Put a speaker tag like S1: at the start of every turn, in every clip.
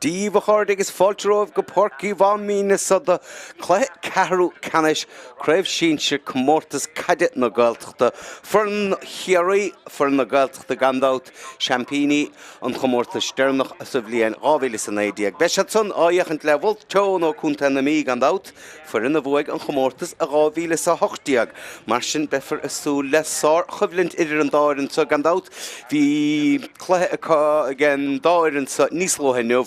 S1: Dia daoibh a chairde agus fáilte romhaibh go Páirc Uí Mhaimín anso do chluiche ceathrú ceannais Craobh Sinsir Comórtas Caide na Gaeltachta. Foireann Chiarraí, foireann na Gaeltachta gan dabht, seaimpíní an chomórtais deireanach sa bhliain 2019. Beidh siad san á fhéachaint le Bhulf Tón ó Contae na Mí gan dabht, foireann a bhuaigh an chomórtas i 2018. Mar sin beifear ag súil le sár-choimhlint idir an dá fhoireann seo gan dabht. Bhí cluiche acu ag an dá fhoireann seo níos luaithe inniu.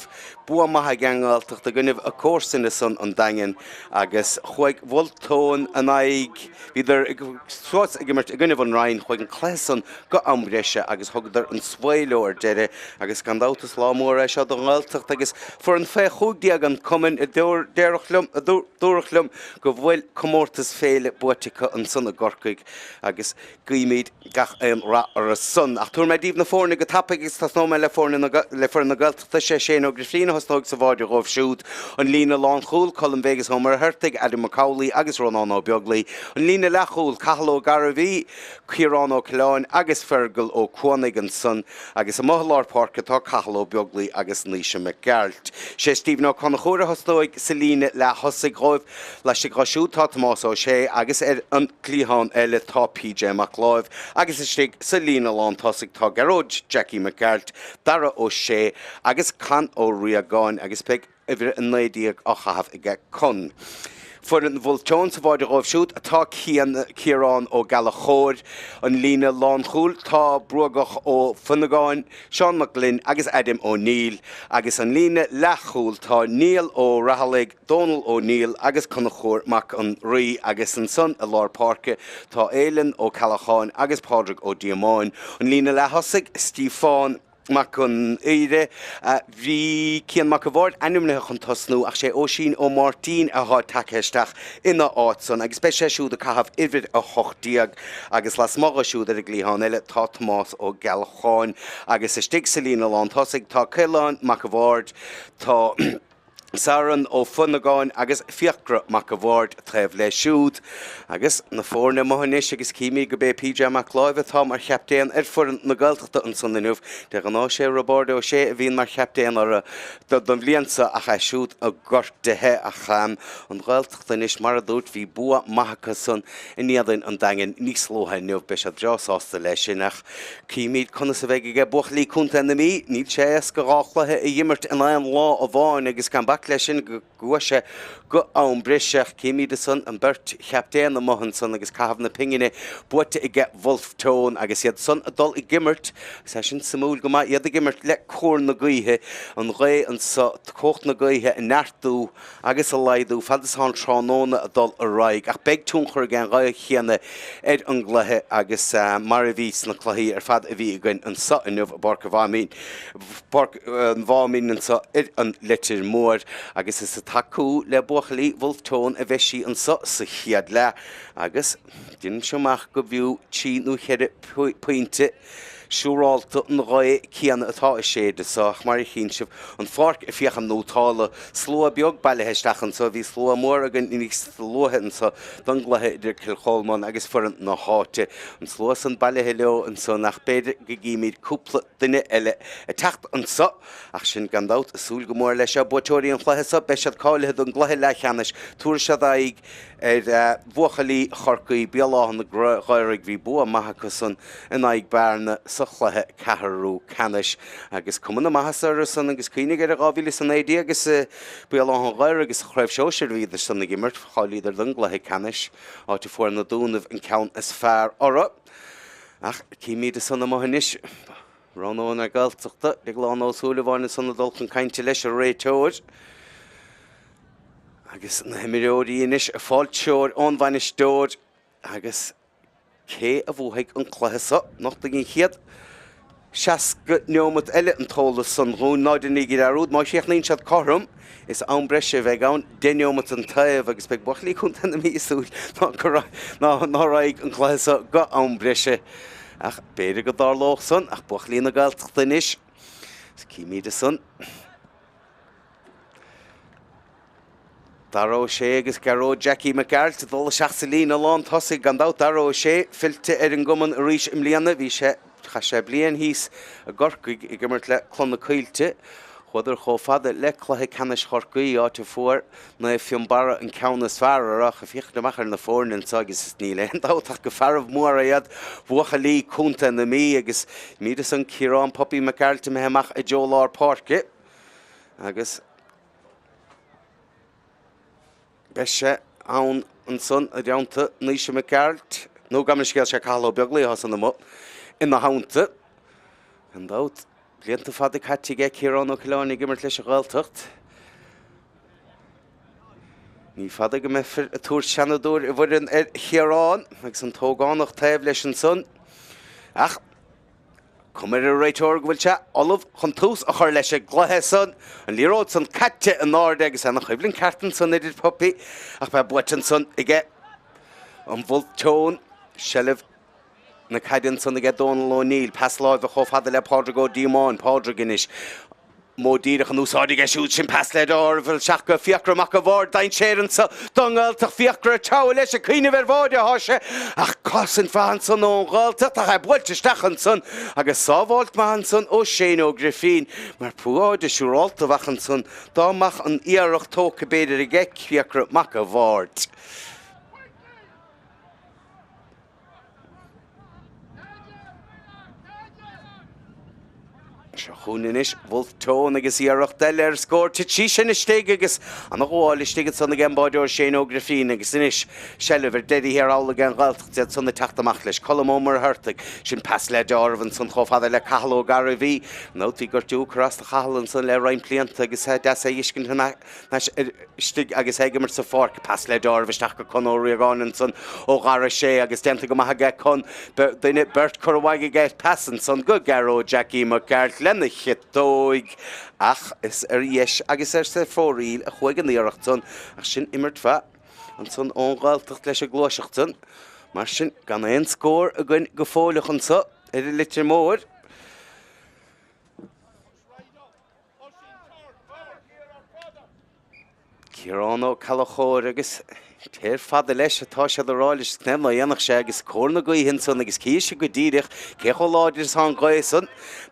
S1: Bua maith ag an nGaeltacht i gcoinnibh a comharsana san an Daingean agus chuaigh Bhulf Tón in aghaidh, bhíodar suas ag imirt i gcoinnibh an Rinn, chuaigh an cluiche san go am breise agus thugadar an svae leo ar deireadh agus gan dabht is lá mór é seo don nGaeltacht agus foireann fé 15 an cumainn a déarfadh liom, a dúradh liom go bhfuil comórtas féile buaite acu ansan i gCorcaigh agus guímid gach aon rath orthu san. Ach tabharfaidh mé daoibh na foirne go tapaidh agus tosnóidh mé le foirne na, le foireann na Gaeltachta, sé Shane Ó Grifín a thosnóidh sa bháide dhóibh siúd. An líne lánchúil, Colm Vegas Ó Muircheartaigh, Adam Mac Amhlaigh agus Rónán Ó Beaglaoi. An líne leathchúil, Cathal Ó Gairbhí, Ciarán Ó Coileáin agus Fergal Ó Cuanaigh ansan agus amuigh i lár páirce tá Cathal Ó Beaglaoi agus Naoise Mac Gearailt. Sé Stephen Ó Conchúir a thosnóidh sa líne leath-thosaigh dhóibh. Laistigh dho siúd tá Tomás Ó Sé agus ar an gcliathán eile tá PJ Mac Láimh agus istigh sa líne lántosaigh tá Gearóid Jackie Mac Gearailt, Dara Ó Sé agus Con Ó Riagáin agus beidh uimhir 19 á chaitheamh aige Con. Foireann Bhulf Tón sa bháide dhóibh siúd tá Ciarán Ó Gallchóir, an líne lánchúil tá Bruagach Ó Fionnagáin, Seán Mac Gloinn agus Adam Ó Neill agus an líne leathchúil tá Niall Ó Rathallaigh, Dónal Ó Neill agus Conchúr Mac an Rí agus ansan i lár páirce tá Aoileann Ó Ceallacháin agus Pádraig Ó Díomáin. An líne leath-thosaigh, Stíofán. Mac an Aoire. Bhí Cian Mac a' Bhaird ainmnithe chun tosnú ach sé Oisín Ó Máirtín athá tagtha isteach ina áit san agus beidh sé siúd ag caitheamh uimhir 18 agus lasmuigh dho siúd ar an gcliathán eile tá Tomás Ó Gealacháin agus istigh sa líne lán tosaigh tá Caolán Mac a' Bhaird, tá. Saran Ó Fionnagáin agus Fiachra Mac a' Bhaird taobh leis siúd. Agus na foirne amuigh anois agus címid go b'é PJ Mac Láimh atá mar chaptaen ar foireann na Gaeltachta ansan inniu. De ghnáth sé Roibeárd Ó Sé a bhíonn mar chaptaen orthu don bhliain seo ach é siúd gortaithe. Ach an Ghaeltacht anois, mar a dúirt, bhí bua maith acu san in éadan an Daingin níos luaithe inniu. Beidh siad breá sásta leis sin ach Címid conas a bheidh aige buachaillí Contae na Mí. Níl sé éasca 2 chluiche a dh'imirt in aon lá amháin agus gan bac leis sin go gcuaigh sé go am breise. Ach címid ansan an beirt chaptaen amuigh ansan agus caitheamh na pingine buaite aige Bhulf Tón agus iad san ag dul ag imirt agus é sin suimiúil go maith, iad ag imirt le cóir na gaoithe, an ghaoth anso, cumhacht na gaoithe a neartú agus a laghdú fad is atá an tráthnóna ag dul ar aghaidh, ach beidh tionchar ag an ghaoth chéanna ar an gcluiche agus mar a bhí sna cluichí ar fad a bhí againn anseo inniu i bPáirc an Mháimín, Páirc an Mháimín anseo ar an Leitir Móir agus is ag tacú le buachaillí Bhulf Tón a bheidh sí anseo sa chéad leath agus deinimse amach go bhfiú trí nó cheithre pointe siúrálta an ghaoth céanna atá ag séideadh so, ach mar a chíonn sibh, an pháirc ag fiach an nótála. Slua beag bailithe isteach anso. Bhí slua mór againn níos luaithe anso don gcluiche idir Cill Cholmáin agus foireann na háite. An slua san bailithe leo ansan ach b'fhéidir go gcímid cúpla duine eile ag teacht anso. Ach sin gan dabht, ag súil go mór leis seo. Buaiteoirí an chluiche so, beidh siad cáilithe don gcluiche leathcheannais. Tabharfaidh siad aghaidh ar bhuachaillí Chorcaí, Béal Átha na Ghaorthaidh. Bhí bua maith acu san in aghaidh Bearna sa chluiche ceathrú ceannais agus cuma na maitheasa orthu san agus cuimhnigh ar 2019 agus Béal Átha an Ghaorthaidh sa Chraobh Shóisir a bhíodar san ag imirt. Cháilíodar don gcluiche ceannais, áit a fuair na Dúnaibh an ceann is fearr orthu. Ach címid san amuigh anois. Roghnóidh na Gaeltachta, Deaglán Ó Súilleabháin ansan ag dul chun cainte leis an réiteoir. Agus na himreoirí anois ag fáil treoir ón bhainisteoir agus cé a bhuafaidh an cluiche seo? Nochtfaidh an chéad 60 neomat eile an t-eolas san dhúinn. Ná déanaígí dearúd, má chríochnaíonn siad cothrom, is am breise a bheidh ann, 10 neomat an taobh agus beidh buachaillí Chontae na Mí ag súil ná ná raghaidh an cluiche seo go am breise. Ach b'fhéidir go dtarlódh san, ach buachaillí na Gaeltachta anois, címid ansan. Dara Ó Sé agus Gearóid Jackie Mac Gearailt ag dul isteach sa líne lán tosaigh. Gan dabht Dara Ó Sé fillte ar an gcumann arís i mbliana. Bhí sé, chaith sé bliain thíos i gCorcaigh ag imirt le Cloich na Coillte. Chuadar chomh fada le cluiche ceannais Chorcaí, áit a fuair Naomh Fionnbarra an ceann is fearr orthu ach ag féachaint amach ar na foirne anseo agus níl aon dabht ach gur fearaibh móra iad buachaillí contae na Mí agus míre san Ciarán Puppy Mac Gearailt imithe amach i dtreo lár páirce agus beidh sé ann ansan i dteannta Naoise Mac Gearailt nó gabh mo leithscéal sé Cathal Ó Beaglaoich atá san amuigh ina theannta. Gan dabht. Blianta fada caite aige Ciarán Ó Coileáin ag imirt leis an Ghaeltacht. Ní fada go mbeifear ag tabhairt seanadóir i bhfoireann ar Chiarán agus an t-ógánach taobh leis ansan. Ach cuma ar an réiteoir go bhfuil sé ullamh chun tús a chur leis an gcluiche san. An liathróid san caite in airde agus ana choimhlint ceart ansan idir Puppy ach beidh buaite ansan aige an Bhulf Tón. Seilbh na caide ansan aige Dónal O'Neill. Pas láimhe chomh fada le Pádraig Ó Díomáin. Pádraig anois. Modh díreach in úsáid aige siúd. Sin pas le d'áireamh isteach go Fiachra Mac a' Bhaird. Dainséar anso don nGaeltacht. Fiachra ag treabhadh leis ag cuimhneamh ar bháide atá sé. Ach cosaint mhaith ansan ón Ghaeltacht ach é buailte isteach ansan agus sábháilt maith ansan ó Shane Ó Grifín. Mar bháide siúrálta a bheadh ansan dá mbeadh an iarracht tógtha b'fhéidir aige Fiachra Mac a' Bhaird. Seo chugainn anois Bhulf Tón agus iarracht eile ar scór. Thit sí sin istigh agus ana ghabháil istigh ansan ag an báideoir Shane Ó Grifín agus anois seilbh ar deireadh thiar thall ag an Ghaeltacht iad san ag teacht amach leis. Colm Ó Muircheartaigh. Sin pas le deáramh ansan chomh fada le Cathal Ó Gairbhí. Nó bhí gortú ag cur as do Chathal ansan le roinnt blianta agus deas é a fheiscint thar n-ais istigh agus é ag imirt sa pháirc. Pas le deáramh isteach go Con Ó Riagáin ansan ó Dhara Sé agus déanta go maith aige Con. Duine, beirt curtha uaidh aige. Pas ansan go Gearóid Jackie Mac Gearailt lena chiotóig ach is ar dheis agus ar sa fóraoil a chuaigh an iarracht san ach sin imirt mhaith ansan ón Ghaeltacht leis an gluaiseacht san. Mar sin gan aon scór againn go fóilleach anso ar an Leitir Móir. Ciarán Ó Callchóir agus téir fada leis atá siad a rá leis cnaimh ná dhéanfadh sé agus cóir na gaoithe ansan agus cífidh sibh go díreach cé chomh láidir is atá an ghaoth san.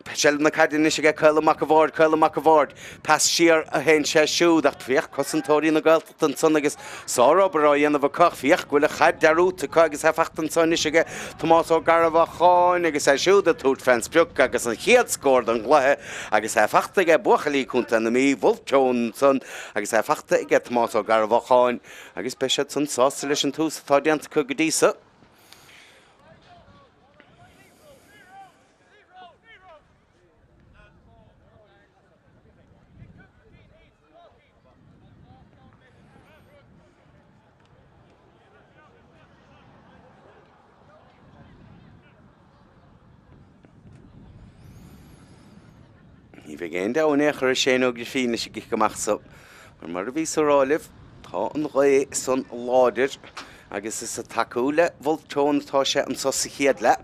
S1: Seilbh na caide anois aige Caolán Mac a' Bhaird, Caolán Mac a' Bhaird, pas siar a théann sé siúd ach féach cosantóirí na Gaeltachta ansan agus sárobair á dhéanamh acu ach féach go bhfuil an chaid dearúdta acu agus é fachta anso anois aige Tomás Ó Garbhacháin agus é siúd ag tabhairt fén sprioc agus an chéad scór don gcluiche agus é fachta aige buachaillí Contae na Mí, Bhulf Tón ansan agus é fachta aige Tomás Ó Garbhacháin agus beidh siad san sásta leis an tús atá déanta acu go dtí so. Ní bheidh aon dabht in aon chor ar Shane Ó Grifín leis an gcic amach so, mar mar a bhíos a rá libh, tá an ghaoth san láidir agus is ag tacú le Bhulf Tón atá sé anso sa chéad leath.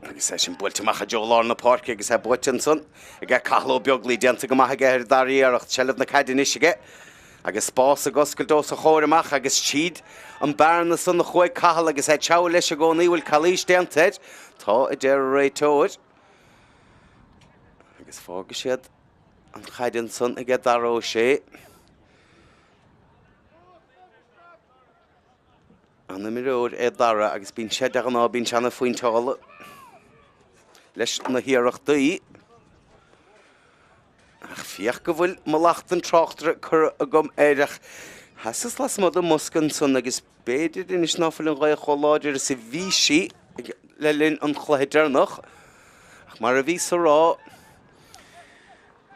S1: Agus é sin buailte amach i dtreo lár na páirce agus é buaite ansan aige Cathal Ó Beaglaoi, déanta go maith aige ar an dara iarracht. Seilbh na caide anois aige agus spás ag oscailt os a chomhair amach agus tríd an bearna san a chuaigh Cathal agus é ag treabhadh leis i gcónaí. Bhfuil calaois déanta air? Tá, a deir an réiteoir. Agus fágfaidh siad an chaid ansan aige Dara Ó Sé. An-imreoir é Dara agus bíonn sé de ghnáth, bíonn sé ana-phointeála leis na hiarrachtaí. Ach féach go bhfuil mallacht an tráchtaire curtha agam air ach sheasas lasmuigh den mbosca ansan agus b'fhéidir anois ná fuil an ghaoth chomh láidir is a bhí sí le linn an chluiche deireanach. Ach mar a bhíos a rá,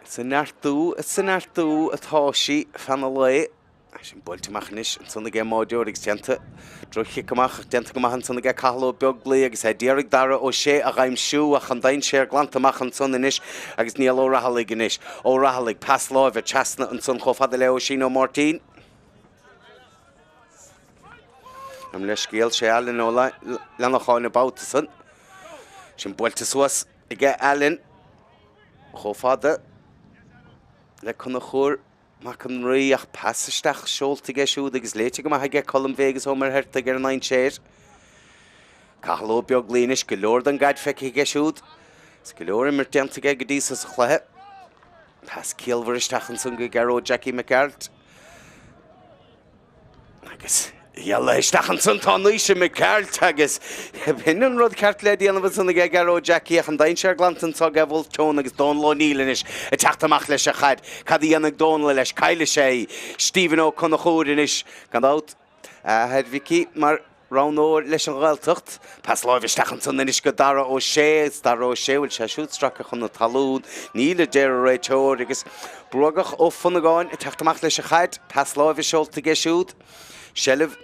S1: is ag neartú, is ag neartú atá sí feadh an lae. Sin buailte amach anois ansan ag an mbáideoir agus déanta droch-chic amach ach déanta go maith ansan aige Cathal Ó Beaglaoi agus é d'iarraidh Dara Ó Sé a dh'aimsiú ach an dainséar glanta amach ansan anois agus Niall Ó Rathallaigh anois. Ó Rathallaigh, pas láimhe trasna ansan chomh fada le Oisín Ó Máirtín. Gabh mo leithscéal, sé Alan Ó Leanacháin an babhta san. Sin buailte suas aige Alan chomh fada le Conchúr Mac an Rí ach pas isteach seolta aige siúd agus léite go maith aige Colm Vegas Ó Muircheartaigh ar an ndainséar. Cathal Ó Beaglaoi anois, go leor den gcaid feicthe aige siúd. Is go leor imirt déanta aige go dtí so sa chluiche. Pas ciallmhar isteach ansan go Gearóid Jackie Mac Gearailt. Agus eile isteach ansan tá Naoise Mac Gearailt agus b'shin an rud ceart le déanamh ansan aige Gearóid Jackie ach an dainséar glanta anso aige Bhulf Tón agus Dónal O'Neill anois ag teacht amach leis an chaid. Cad a dhéanfaidh Dónal leis? Caillfidh sé í. Stephen Ó Conchúir anois gan dabht. Athair Mhicí mar roghnóir leis an Ghaeltacht. Pas láimhe isteach ansan anois go Dara Ó Sé. Is Dara Ó Sé, bhfuil sé siúd stractha chun na talún? Níl, a deir an réiteoir agus Gruagach Ó Fionnagáin ag teacht amach leis an chaid. Pas láimhe seolta aige siúd. Seilbh.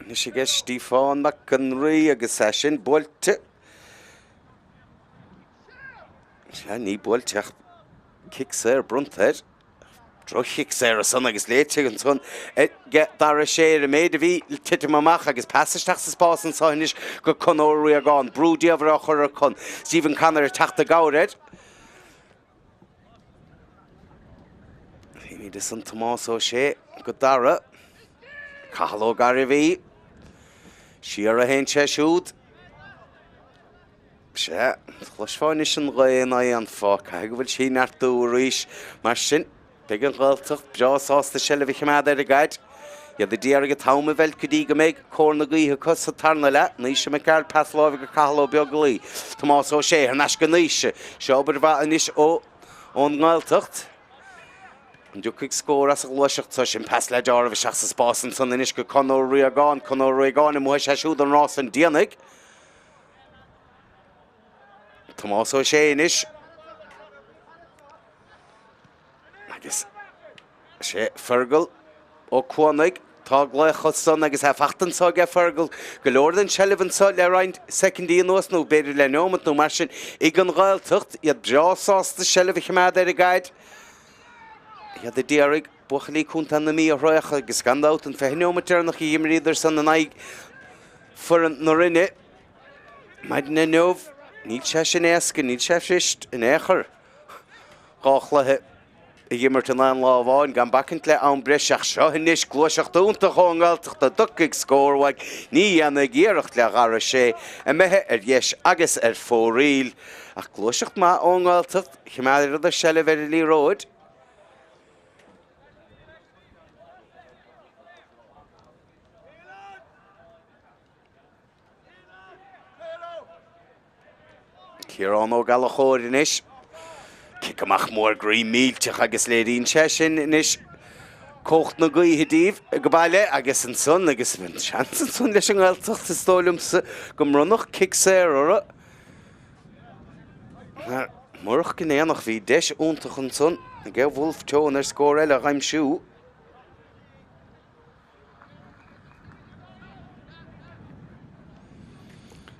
S1: Anois aige Stíofán Mac an Rí agus é sin buailte. Sea, ní buailte ach cic saor bronnta air. Droch-chic saor ansan agus léite ansan ag Dara Sé ar an méid a bhí le titim amach agus pas isteach sa spás anso anois go Con Ó Riagáin. Brú diamhair á chur ar Con. Stephen Connor ag teacht i gcabhair air. Feimid ansan Tomás Ó Sé go Dara. Cathal Ó Gairbhí. Siar a théann sé siúd. Sea, chloisfeá anois an ghaoth in aghaidh an fá, caithfidh go bhfuil sí ag neartú arís. Mar sin, beidh an Ghaeltacht breá sásta seilbh a choimeád ar an gcaid. Iad a d'iarraidh an t-am a mheilt go dtí go mbeidh cóir na gaoithe acu sa tarna leath. Naoise Mac Gearailt, pas láimhe go Cathal Ó Beaglaoi. Tomás Ó Sé thar n-ais go Naoise. Seo obair mhaith anois ó ón nGaeltacht. An dtiocfaidh scór as an ghluaiseacht seo? Sin pas le deáramh isteach sa spás ansan anois go Con Ó Riagáin. Con Ó Riagáin, an mbuafaidh sé siúd an rás an déanfaidh? Tomás Ó Sé anois. Agus sé Fergal Ó Cuanaigh. Tá glaoch ansan agus é fachta anso aige Fergal. Go leor den tseilbh anso le roinnt soicindí anuas nó b'fhéidir le neomat nó mar sin ag an Ghaeltacht. Iad breá sásta seilbh a choimeád ar an gcaid. Iad a d'iarraidh buachaillí Contae na Mí a thraochadh agus gan dabht an 20 neomat deireanach a dh'imríodar san in aghaidh foireann na Rinne maidin inniu. Níl sé sin éasca, níl sé fuirist in aon chor 2 chluiche a dh'imirt in aon lá amháin, gan bacaint le am breise. Ach seo anois gluaiseacht iontach ón nGaeltacht an dtiocfaidh scór uaidh. Ní dhéanfaidh iarracht le Dara Sé imithe ar dheis agus ar fóraoil. Ach gluaiseacht maith ón nGaeltacht, choimeádadar seilbh ar an liathróid. Ciarán Ó Gallchóir anois. Cic amach mór groí millteach agus léiríonn sé sin anois cumhacht na gaoithe díobh ag baile agus ansan agus an seans ansan leis an nGaeltacht is dóigh liomsa go mbronnadh cic saor orthu. Mar murach go ndéanfadh bhí deis iontach ansan ag Bhulf Tón ar scór eile a aimsiú.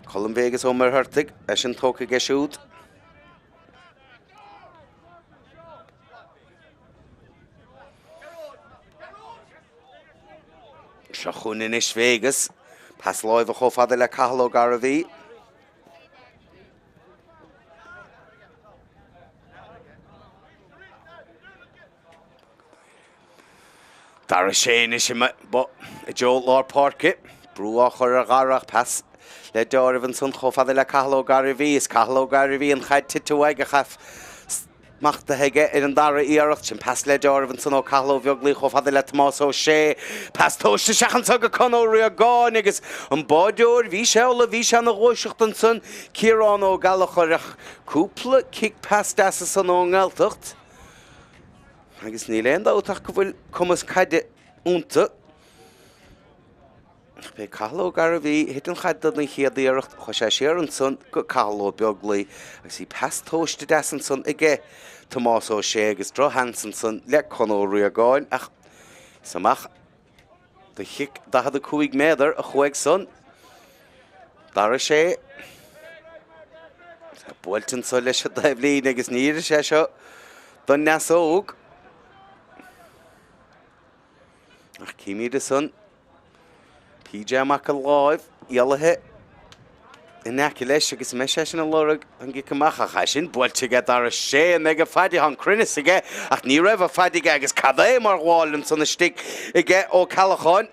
S1: Colm Vegas Ó Muircheartaigh, é sin tógtha aige siúd. Seo chugainn anois Vegas. Pas láimhe chomh fada le Cathal Ó Gairbhí. Dara Sé anois i dtreo lár páirce. Brú á chur ar Dhara ach pas le deáramh ansan chomh fada le Cathal Ó Gairbhí. Is Cathal Ó Gairbhí an chaid tite uaidh ach smachtaithe aige ar an dara iarracht. Sin pas le deáramh ansan ó Cathal Ó Bheaglaoi chomh fada le Tomás Ó Sé. Pas tomhaiste isteach anso go Con Ó Riagáin agus an báireoir, bhí sé ullamh, bhí sé ina ghluaiseacht ansan, Ciarán Ó Gallchóir ach cúpla cic pas deas ansan ón nGaeltacht. Agus níl aon dabht ach go bhfuil cumas caide iontu. Ach b'é Cathal Ó Gairbhí, thit an chaid dó don chéad iarracht, chuaigh sé siar ansan go Cathal Ó Beaglaoi agus bhí pas tomhaiste deas ansan aige Tomás Ó Sé agus drochsheans ansan le Con Ó Riagáin ach is amach do chic 45 méadar a chuaigh san. Dara Sé buailte anso leis an dtaobhlíne agus ní oirfidh sé seo don nDeasóg. Ach címid ansan PJ Mac an Láimh éalaithe. in aice leis agus an mbeidh seisean ag lorg an gcic amach ach é sin buailte aige Dara Sé an mbeidh a Phaddy tá an cruinneas aige ach ní raibh a Phaddy aige agus cad é mar ghabháil ansan istigh aige Ó Ceallacháin.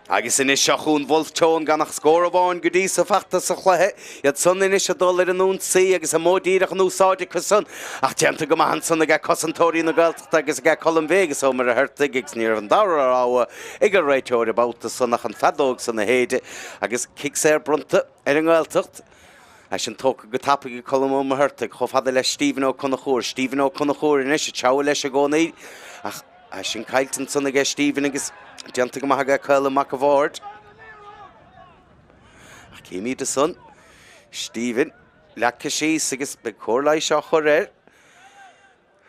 S1: Agus anois seo chugainn Bhulf Tón gan ach scór amháin go dtí so fachta sa chluiche. Iad san anois ag dul ar an ionsaí agus an modh díreach in úsáid acu san. Ach déanta go maith ansan aige cosantóirí na Gaeltachta agus aige Colm Mhéaghas Ó Muircheartaigh agus ní raibh an dara rogha ag an réiteoir an babhta san ach an feadóg san a shéideadh agus cic saor bronnta ar an nGaeltacht. É sin tógtha go tapaidh ag Colm Ó Muircheartaigh chomh fada le Stephen Ó Conchúir. Stephen Ó Conchúir anois ag treabhadh leis i gcónaí ach é sin caillte ansan aige Stephen agus déanta go maith aige Caolán Mac a' Bhaird. Ach címid ansan Stephen leagtha síos agus beidh cóir leighis á chur air.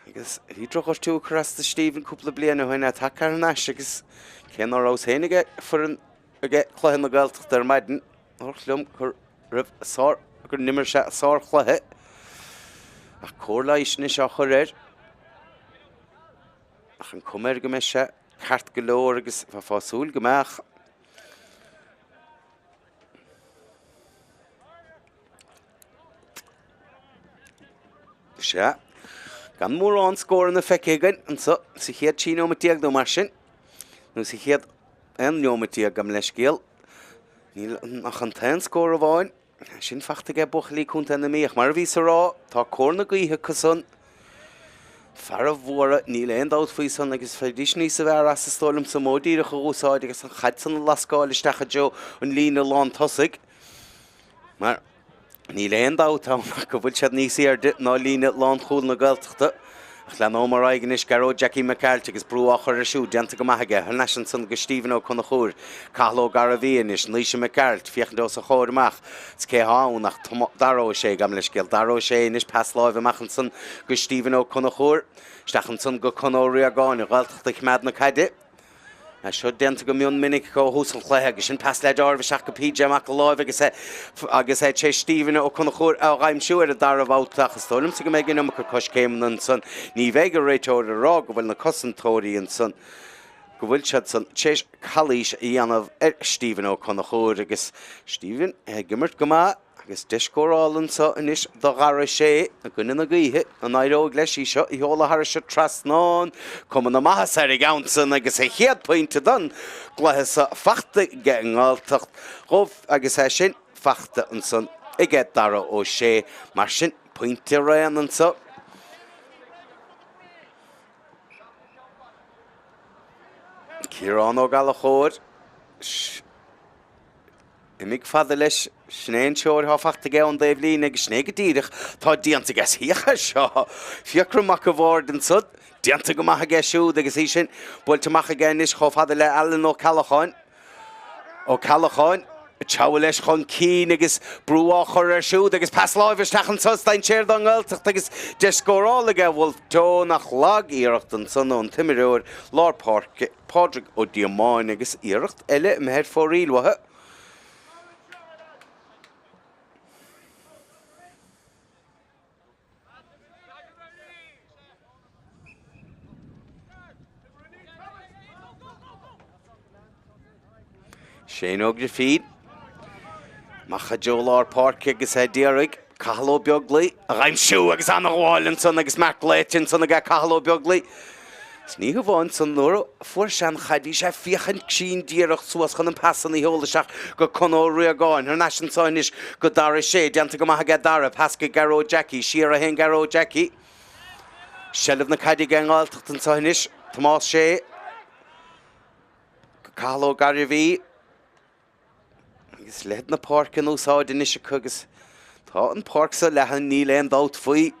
S1: Agus bhí drochghortú ag cur as do Stephen cúpla bliain ó shin, é tagtha thar n-ais agus cé ná rabhas féin aige foireann aige cluiche na Gaeltachta ar maidin, Dúradh liom go raibh sár, go n-imir sé sárchluiche ach cóir leighis anois á chur air. Ach an cuma air go mbeidh sé ceart go leor agus bheifeá ag súil go mbeadh. Sea, gan mórán scóranna feicthe againn anseo sa chéad 13 nóimeat nó mar sin, nó sa chéad 11 nóimeat, gabh mo leithscéal. Níl ach an t-aon scór amháin sin fachta aige buachaillí Contae na Mí ach mar a bhíos a rá, tá cóir na gaoithe acu san. Fear a bhuartha, níl aon dabht faoi san agus bheidís níosa bhfearr as is dóigh liomsa modh díreach a úsáid agus an chaid san a lascáil isteach i dtreo an líne lán tosaigh mar Níl aon dabht ann ach go bhfuil siad níos airde ná líne lánchúil na Gaeltachta. Ach leanóm ar aghaidh anois, Gearóid Jackie Mac Gearailt agus brú á chur air siúd, déanta go maith aige. Thar n-ais ansan go Stephen Ó Conchúir. Cathal Ó Gairbhí anois, Naoise Mac Gearailt, féachaint os a chomhair amach. Is cé thá ann ach Dara Ó Sé, gabh mo leithscéal. Dara Ó Sé anois, pas láimhe amach ansan go Stephen Ó Conchúir. Isteach ansan go Con Ó Riagáin, an Ghaeltacht ag coimeád na caide. É seo déanta go mion minic ó thús an chluiche agus sin pas leath-deáramh isteach go PJ Mac a' Láimh agus é agus é tar éis Stephen Ó Conchúir a dh'aimsiú ar an dara bhabhta ach is dóigh liomsa go mbeidh an iomarca coiscéimeanna ansan. Ní bheidh an réiteoir ag rá go bhfuil na cosantóirí ansan, go bhfuil siad san tar éis calaois a dhéanamh ar Stephen Ó Conchúir agus Stephen ag imirt go maith. Agus deis scórála anseo anois do Dhara Sé i gcoinne na gaoithe. An éireoidh leis í seo a sheoladh thairis an trasnán? Cuma na maitheasa ar an gceann san agus a chéad pointe don gcluiche seo fachta ag an nGaeltacht dhóibh agus é sin fachta ansan aige Dara Ó Sé. Mar sin, pointe araon anseo. Ciarán Ó Gallchóir. Imigh fada leis, sin é an treoir atá fachta aige ón dtaobh líne agus sin é go díreach atá déanta aige. Féach air seo! Fiachra Mac a' Bhaird ansan, déanta go maith aige siúd agus í sin buailte amach aige anois chomh fada le Alan Ó Ceallacháin. Ó Ceallacháin ag treabhadh leis chun cinn agus brú á chur air siúd agus pas láimhe isteach anso is dainséar don nGaeltacht agus deis scórála aige Bhulf Tón ach lag iarracht ansan ón t-imreoir lár páirce. Pádraig Ó Díomáin agus iarracht eile imithe ar fóraoil uathu. Shane Ó Grifín. Amach i dtreo lár páirce agus é d'iarraidh Cathal Ó Beaglaoi a dh'aimsiú agus ana-ghabháil ansan agus marc glaoite ansan aige Cathal Ó Beaglaoi. Is ní hamháin san nuair a fuair sé an chaid bhí sé ag féachaint cruinn díreach suas chun an pas san a sheoladh isteach go Con Ó Riagáin. Thar n-ais anso anois go Dara Sé. Déanta go maith aige Dara. Pas go Gearóid Jackie. Siar a théann Gearóid Jackie. Seilbh na caide ag an nGaeltacht anso anois. Tomás Sé. Go Cathal Ó Gairbhí. Agus leithead na páirce in úsáid anois acu agus tá an pháirc seo leathan, níl aon dabht faoi.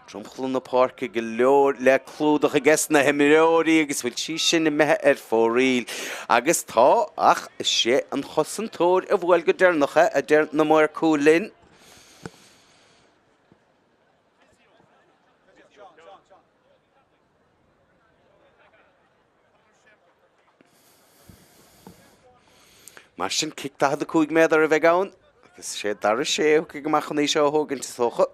S1: Dromchla na páirce go leor le clúdach aige sna himreoirí agus bhfuil sí sin imithe ar fóraoil. Agus tá, ach is é an chosantóir a bhuail go deireanach é, a deir na maoir cúil linn. Mar sin, cic 45 méadar a bheidh ann agus sé Dara Sé a thiocfaidh amach chun í seo a thógaint, is dócha.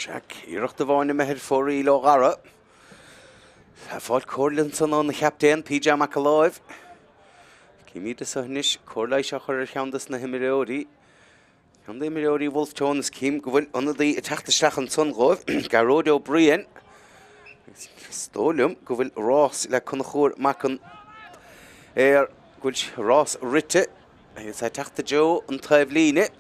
S1: Sea, iarracht amháin imithe ar fóraoil ó Dhara. Ag fáil comhairle ansan óna chaptaen, PJ Mac Amhlaoibh. Címid anso anois cóir leighis á chur ar cheann des na himreoirí. Ceann d'imreoirí Bhulf Tón is cím go bhfuil ionadaí ag teacht isteach ansan dhóibh, Gearóid Ó Briain. Is dóigh liom go bhfuil rás le Conchúr Mac an Aoir, go bhfuil rás rite agus é ag teacht i dtreo an taobhlíne.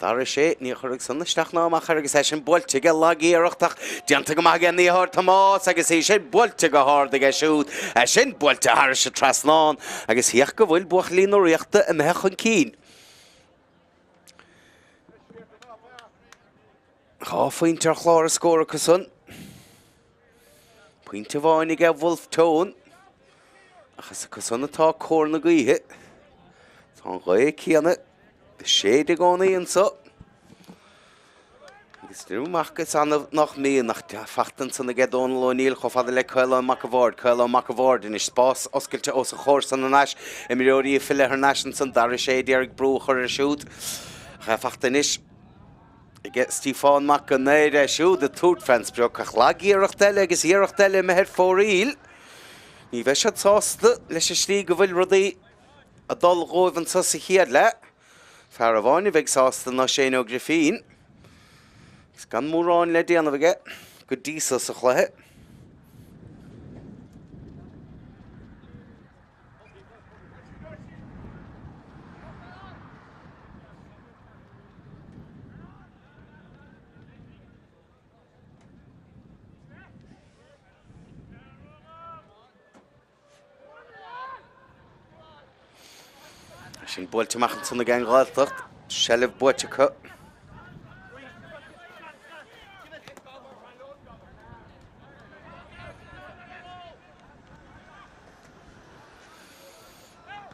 S1: Dara Sé, ní chuirfeadh san isteach ná amach air agus é sin buailte aige, lag-iarracht ach déanta go maith aige an dheartháir Tomás agus í sin buailte go hard aige siúd, é sin buailte thairis an trasnán agus féach go bhfuil buachaillí na Ríochta imithe chun cinn. 2 phointe ar chlár a scór acu san. Pointe amháin aige Bhulf Tón. Ach is acu san atá cóir na gaoithe. Tá an ghaoth céanna ag séideadh i gcónaí anso. Agus deirim amach is annamh nach mbíonn ach fachta ansan aige Dónal O'Neill chomh fada le Caolán Mac a' Bhaird. Caolán Mac a' Bhaird anois, spás oscailte os a chomhair san anois. Imreoirí ag filleadh thar n-ais ansan, Dara Sé d'iarraidh brú a chur air siúd. Ach é fachta anois aige Stiofán Mac an Aoir, é siúd ag tabhairt fén sprioc ach lag-iarracht eile agus iarracht eile imithe ar fóraoil. Ní bheidh siad sásta leis an slí go bhfuil rudaí ag dul dhóibh anso sa chéad leath. Fear amháin a bheidh sásta ná Shane Ó Grifín, agus gan mórán le déanamh aige go dtí so sa chluiche. Sin buailte amach ansan ag an nGaeltacht. Seilbh buaite acu.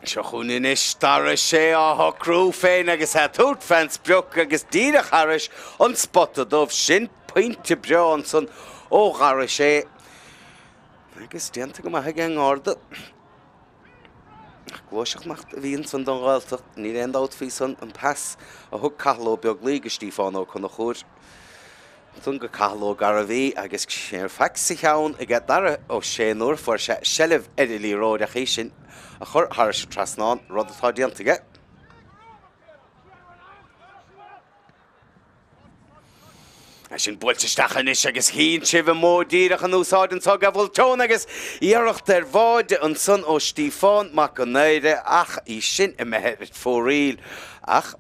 S1: Seo chugainn anois Dara Sé á shocrú féin agus é ag tabhairt fén sprioc agus díreach thairis an spota dubh. Sin pointe breá ansan ó Dhara Sé. Agus déanta go maith ag an nGarda. Ach gluaiseacht maith a bhí ansan don Ghaeltacht, níl aon dabht faoi san, an pas a thug Cathal Ó Beaglaoi go Stíofán Ó Conchúir, ansan go Cathal Ó Gairbhí agus faic sa cheann aige Dara Ó Sé nuair a fuair sé seilbh ar an liathróid ach í sin a chur thairis an trasnán, rud atá déanta aige. É sin buailte isteach anois agus chíonn sibh an modh díreach in úsáid anso ag Bhulf Tón agus iarracht ar bháide ansan ó Stíofán Mac an Aoire ach í sin imithe ar fóraoil. Ach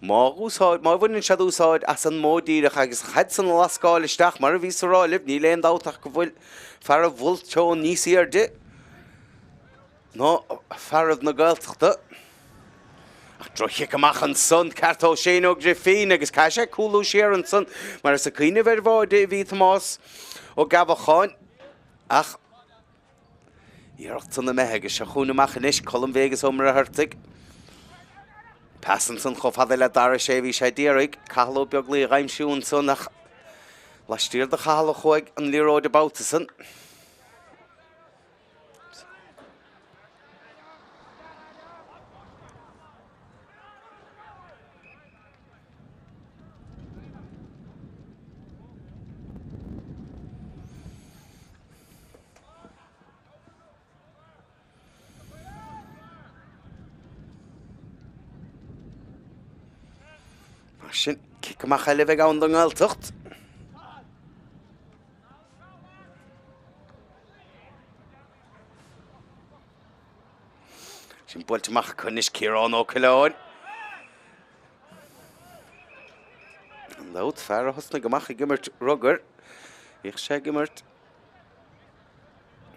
S1: má úsáid, má bhaineann siad úsáid as an modh díreach agus an chaid san a lascáil isteach mar a bhíos a rá libh, níl aon dabht ach go bhfuil fearaibh Bhulf Tón níos aoirde. ná fearaibh na Gaeltachta. Ach droch-chic amach ansan, ceart ó Shane Ó Grifín agus caithfidh sé cúlú siar ansan mar is ag cuimhneamh ar bháide a bhí Tomás Ó Gabhacháin. Ach iarracht san imithe agus seo chugainn amach anois Colm Vegas Ó Muircheartaigh. Pas ansan chomh fada le Dara Sé bhí sé d'iarraidh Cathal Ó Beaglaoi a aimsiú ansan ach laistiar de Chathal a chuaigh an liathróid an babhta san. Mar sin, cic amach eile a bheidh ann don nGaeltacht. Sin buailte amach acu anois Ciarán Ó Coileáin. Gan dabht, fear a thosnaigh amach ag imirt rugair. Bhíodh sé ag imirt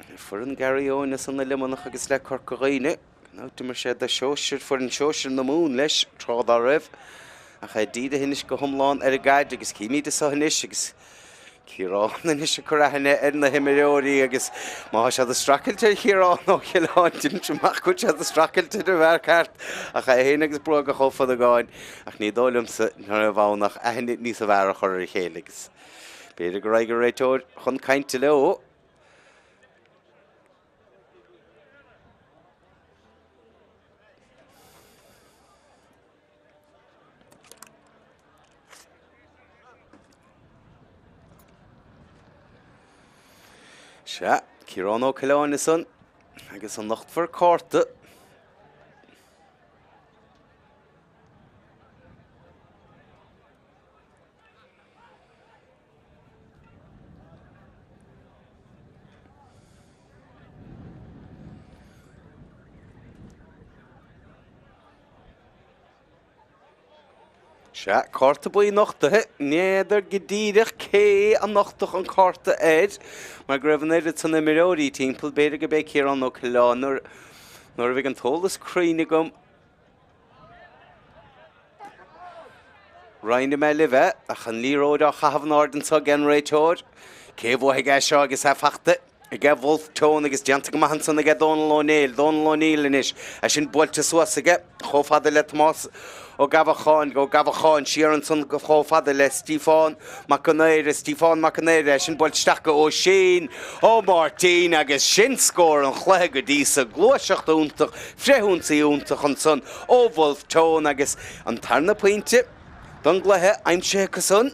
S1: le foireann Gary Eoin as an Luimneach agus le Corca Dhuibhne. Now d'imir sé do shóisir, foireann sóisir na Mumhan leis tráth dá raibh, ach é dírithe anois go hiomlán ar an gcaid agus címid anso anois agus Ciarán anois ag cur aithne ar na himreoirí agus má tá siad ag streachailt ar Chiarán Ó Coileáin, deirimse amach go bhfuil siad ag streachailt ar an bhfear ceart ach é féin agus Gruagach Ó Fionnagáin ach ní dóigh liomsa ná raibh ann ach aithne níos fearr a chur ar a chéile agus b'fhéidir go raghaidh an réiteoir chun cainte leo. Sea, Ciarán Ó Coileáin ansan agus an nochtfar cárta. Sea, cárta buí nochtaithe. N'fheadar go díreach cé a nochtadh an cárta air mar go raibh an oiread san imreoirí timpeall. B'fhéidir gurb é Ciarán Ó Coileáin nuair a bheidh an t-eolas cruinn agam. Roinnfidh mé libh é, ach an liathróid á chaitheamh in airde anso ag an réiteoir. Cé a bhuafaidh é seo agus é fachta aige Bhulf Tón agus déanta go maith ansan aige Dónal Ó Néill. Dónal Ó Néill anois, é sin buailte suas aige chomh fada le Tomás Ó Gabhacháin, Ó Gabhacháin siar ansan chomh fada le Stíofán Mac an Aoire, Stíofán Mac an Aoire, é sin buailte isteach go Oisín Ó Máirtín agus sin scór an chluiche go dtí so. Gluaiseacht iontach, frithionsaí iontach ansan ó Bhulf Tón agus an tarna pointe don gcluiche aimsithe acu san.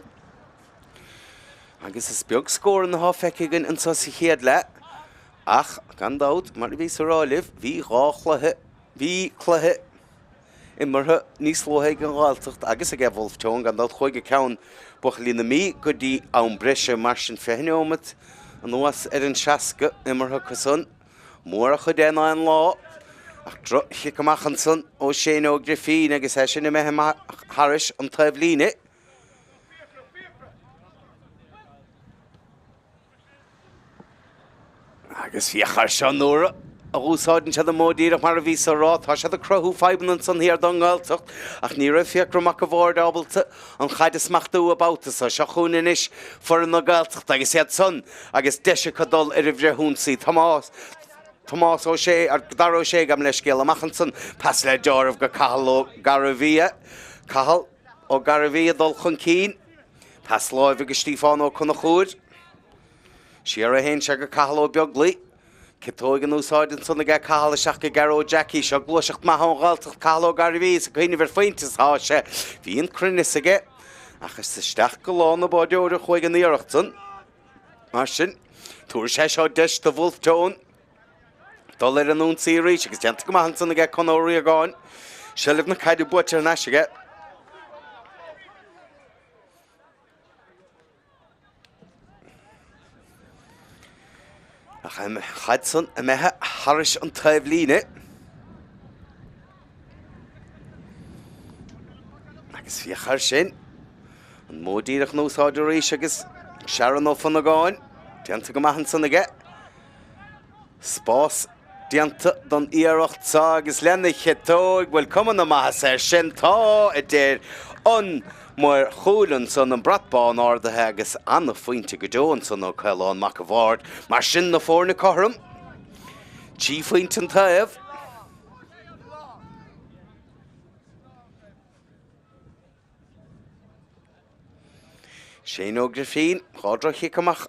S1: Agus is beag scóranna atá feicthe againn anso sa chéad leath ach gan dabht, mar a bhíos a rá libh, bhí dhá chluiche, bhí cluiche imeartha níos luaithe ag an Ghaeltacht agus ag Bhulf Tón, gan dabht chuaigh ceann buachaillí na Mí go dtí am breise, mar sin 20 neomat anuas ar an 60 imeartha acu san. Mór an chuid é in aghaidh an lá, ach droch-chic amach ansan ó Shane Ó Grifín agus é sin imithe amach thairis an taobhlíne. Agus féach air seo nuair a dh'úsáideann siad an modh díreach mar a bhíos a rá, tá siad ag cruthú fadhbanna ansan thiar don nGaeltacht ach ní raibh Fiachra Mac a' Bhaird ábalta an chaid a smachtú an babhta so. Seo chugainn anois foireann na Gaeltachta agus iad san agus deis acu dul ar an bhfrithionsaí. Tomás Tomás Ó Sé, Dara Ó Sé, gabh mo leithscéal, amach ansan, pas le deáramh go Cathal Ó Gairbhia. Cathal Ó Gairbhia ag dul chun cinn. Pas láimhe go Stíofán Ó Conchúir. Siar a théann sé go Cathal Ó Beaglaoi. Ciotóig in úsáid ansan aige Cathal isteach go Gearóid Jackie. Seo gluaiseacht maith ón Ghaeltacht, Cathal Ó Gairbhí is ag cuimhneamh ar phointe is tá sé. Bhí an cruinneas aige ach is isteach go lámh na báireoir a chuaigh an iarracht san. Mar sin, tabharfaidh sé seo deis do Bhulf Tón dul ar an ionsaí arís agus déanta go maith ansan aige Con Ó Riagáin. Seilbh na caide buaite thar n-ais aige. Ach an chaid san imithe thairis an taobhlíne. Agus féach air sin. An modh díreach in úsáid arís agus Sharon Ó Fionnagáin déanta go maith ansan aige. Spás déanta don iarracht seo agus lena chiotóig, bhfuil cuma na maitheasa air sin? Tá, a deir an maor chúil ansan, an brat bán ardaithe agus ana-phointe go deo ansan ó Caolán Mac a' Bhaird. Mar sin, na foirne cothrom, 3 phointe an taobh. Shane Ó Grifín, 2 droch-chic amach.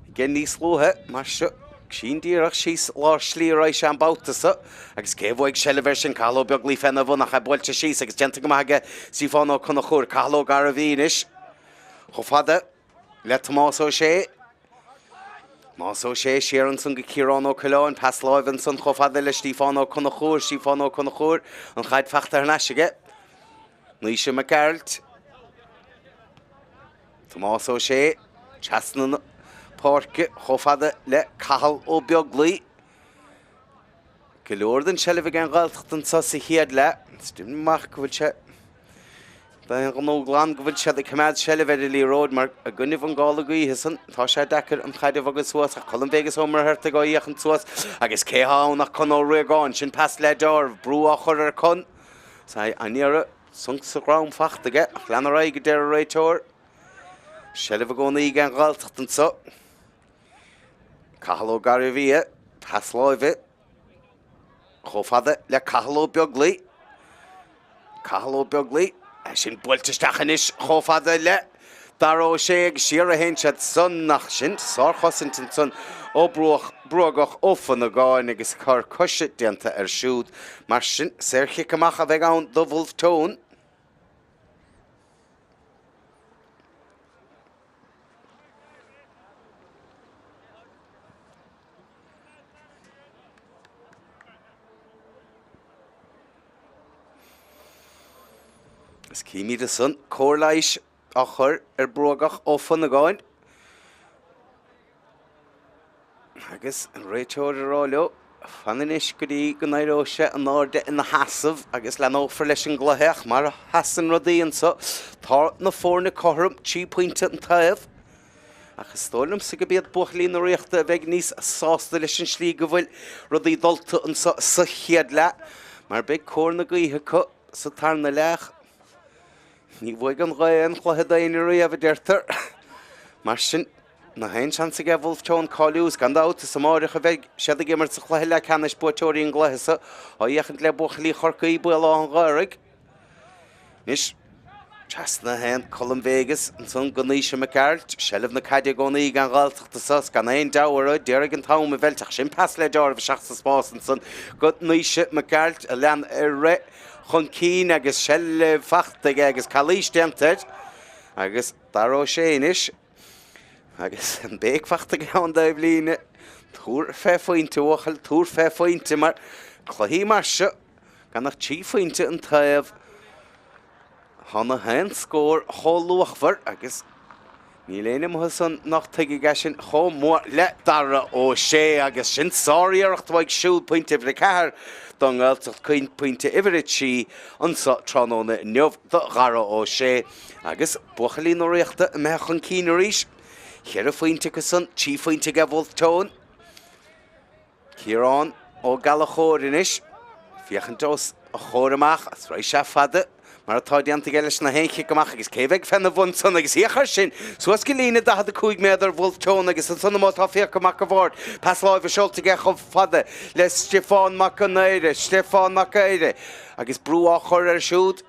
S1: aige níos luaithe mar seo. Sin díreach síos lár slí a raghaidh sé an babhta so agus cé a bhuaigh seilbh air sin? Cathal Ó Beaglaoi féna bhun ach é buailte síos agus déanta go maith aige Stiofán Ó Conchúir. Cathal Ó Gairbhí anois chomh fada le Tomás Ó Sé. Tomás Ó Sé siar ansan go Ciarán Ó Coileáin. Pas láimhe ansan chomh fada le Stiofán Ó Conchúir. Stiofán Ó Conchúir an chaid fachta thar n-ais aige. Naoise Mac Gearailt. Tomás Ó Sé, trasna na páirce chomh fada le Cathal Ó Beaglaoi. Go leor den tseilbh ag an Ghaeltacht anseo sa chéad leath. Is deimhin amach go bhfuil sé d'aon ghnó glan go bhfuil siad ag coimeád seilbh ar an liathróid mar i gcoinnibh an gála gaoithe san tá sé deacair an chaid a bhogadh suas ach Colm Bhéigeas Ó Muircheartaigh á fhéachaint suas agus cé thá ann ach Con Ó Riagáin. Sin pas le deáramh, brú á chur ar Con. An iarraidh Sonc sa dhrom fachta aige ach lean ar aghaidh a deir an réiteoir. Seilbh i gcónaí ag an Ghaeltacht anseo. Cathal Ó Gairbhia, pas láimhe chomh fada le Cathal Ó Beaglaoi. Cathal Ó Beaglaoi, é sin buailte isteach anois chomh fada le Dara Ó Sé agus siar a théann siad san ach sin sárchosaint ansan ó Bruagach Ó Fionnagáin agus cor coise déanta air siúd. Mar sin, saorchic amach a bheidh ann do Bhulf Tón. Is címid ansan cóir leighis á chur ar Bruagach Ó Fionnagáin agus an réiteoir ag rá leo fan anois go dtí go n-éireoidh sé in airde ina sheasamh agus leanófar leis an gcluiche ach mar a sheasann rudaí anso tá na foirne cothrom, 3 pointe an taobh. Ach is dóigh liomsa gurb iad buachaillí na Ríochta a bheidh níos sásta leis an slí go bhfuil rudaí dulta anso sa chéad leath mar beidh cóir na gaoithe acu sa tarna leath. Ní bhuafaidh an ghaoth aon chluiche d'éinne riamh, a deirtear. Mar sin, na haon seans aige Bhulf Tón cáiliú is gan dabht is amáireach a bheidh siad ag imirt sa chluiche leathcheannais buaiteoirí an gcluiche so á fhéachaint le buachaillí Chorcaí, Béal Átha an Ghaorthaidh. Anois, trasna a théann Colm Vegas ansan go Naoise Mac Gearailt, seilbh na caide i gcónaí ag an Ghaeltacht anso is gan aon deabhadh orthu, d'iarraidh an t-am a mheilt ach sin pas le deáramh isteach sa spás ansan go Naoise Mac Gearailt a lean ar rith chun cinn agus seilbh fachta aige agus calaois déanta air agus Dara Ó Sé anois agus an béic fachta aige ón dtaobh líne. Tabhair fé phointe a bhuachaill, tabhair fé phointe mar cluichí mar seo gan ach 3 phointe an taobh. Tá na haon scór chomh luachmhar agus níl éinne amuigh ansan nach dtuigfidh é sin chomh maith le Dara Ó Sé agus sin sár-iarracht uaidh siúd, pointe uimhir 4 don nGaeltacht, pointe uimhir 3 anso tráthnóna inniu do Dhara Ó Sé agus buachaillí na Ríochta imithe chun cinn arís. Cheithre phointe acu san, 3 phointe aige Bhulf Tón. Ciarán Ó Gallchóir anois, féachaint os a chomhair amach, is raghaidh sé fada, mar atá déanta aige leis na haon chic amach agus cé bheidh féna bhun san agus féach air sin, suas go líne 45 méadar Bhulf Tón agus ansan amuigh tá Fiachra Mac a' Bhaird, pas láimhe seolta aige chomh fada le Stiofán Mac an Aoire, Stiofán Mac Aoire agus brú á chur air siúd.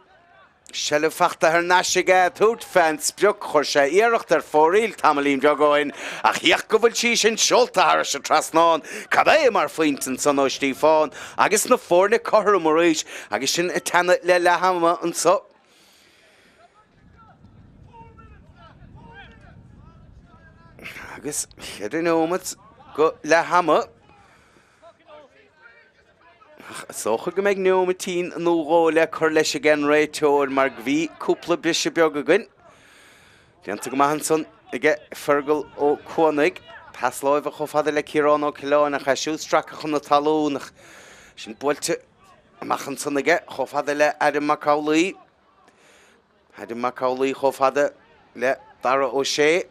S1: Seilbh fachta thar n-ais aige, tabhairt fén sprioc. Chuir sé iarracht ar fóraoil tamaillín beag ó shin ach féach go bhfuil sí sin seolta thairis an trasnán. Cad é mar phointe ansan ó Stíofán agus na foirne cothrom arís agus sinn ag teannadh le leath ama anso. Agus cheithre neomat go leath ama. Ach is dócha go mbeidh neomaitín nó dhó le cur leis ag an réiteoir mar go bhí cúpla briseadh beag againn. Déanta go maith ansan aige Fergal Ó Cuanaigh. Pas láimhe chomh fada le Ciarán Ó Coileáin ach é siúd stractha chun na talún ach sin buailte amach ansan aige chomh fada le Adam Mac Amhlaigh. Adam Mac Amhlaigh chomh fada le Dara Ó Sé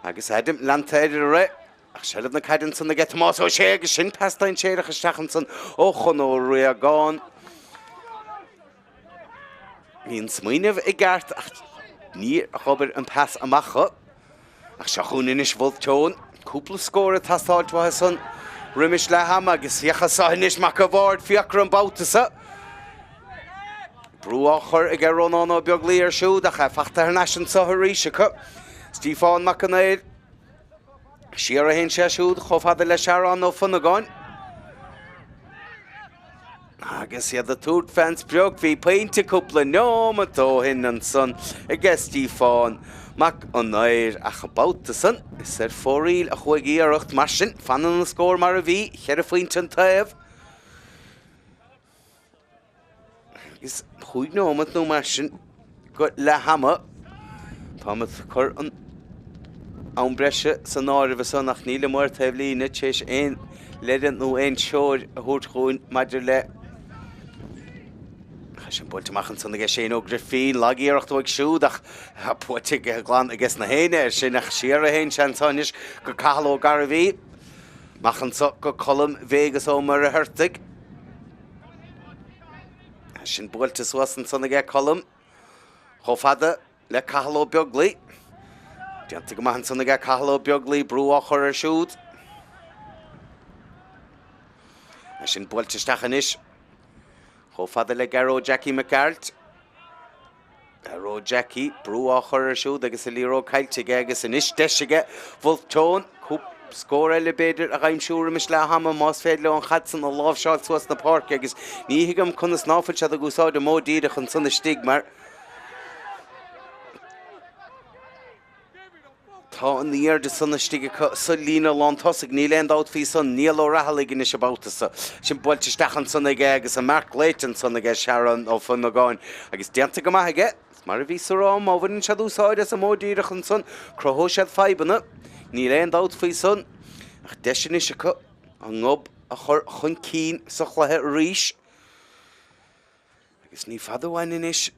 S1: agus Adam leanta air ar rith ach seilbh na caide ansan aige Tomás Ó Sé agus sin pas dainséarach isteach ansan ó Chon Ó Riagáin. Bhí an smaoineamh i gceart ach níor dh'obair an pas amach. Ach seo chugainn anois Bhulf Tón. Cúpla scór ag teastáilt uathu san roimis leath ama agus féach anso anois Mac a' Bhaird, Fiachra an babhta so. Brú á chur aige Rónán Ó Beaglaoi air siúd ach é fachta thar n-ais anso arís acu. Stíofán Mac an Aoir. Siar a théann sé siúd chomh fada le Searán Ó Fionnagáin. Agus iad ag tabhairt fén sprioc, bhí pointe cúpla neomat ó shin ansan aige Stíofán Mac an Aoir ach an babhta san is ar fóraoil a chuaigh iarracht. Mar sin, fanann an scór mar a bhí, cheithre phointe an taobh. Agus chúig neomat nó mar sin go leath ama. Táim ag cur an am breise san áireamh ansan ach níl an maor taobh líne tar éis aon leide nó aon treoir a thabhairt dhúinn maidir le Tá sin buailte amach ansan aige Shane Ó Grifín, lag-iarracht uaidh siúd ach buailte glan aige sna héinne air sin ach siar a théann sé anso anois go Cathal Ó Gairbhí. Amach anso go Colm Vegas Ó Muircheartaigh. Sin buailte suas ansan aige Colm chomh fada le Cathal Ó Beaglaoi. Déanta go maith ansan aige Cathal Ó Beaglaoi, brú á chur air siúd. Sin buailte isteach anois chomh fada le Gearóid Jackie Mac Gearailt. Gearóid Jackie, brú á chur air siúd agus an liathróid caillte aige agus anois deis aige Bhulf Tón cúpla scór eile b'fhéidir a dh'aimsiú roimis leath ama más féidir leo an chaid san a láimhseáil suas na páirce agus ní thuigim conas ná fuil siad ag úsáid an modh díreach ansan istigh mar Tá an airde san istigh acu sa líne lántosaigh, níl aon dabht faoi san. Niall Ó Raghallaigh anois an babhta so. Sin buailte isteach ansan aige agus an marc glaoite ansan aige Searán Ó Fionnagáin agus déanta go maith aige. Mar a bhíos a rá, má bhaineann siad úsáid as an modh díreach ansan, cruthóidh siad fadhbanna, níl aon dabht faoi san. Ach deis anois acu a ngob a chur chun cinn sa chluiche arís. Agus ní fada uainn anois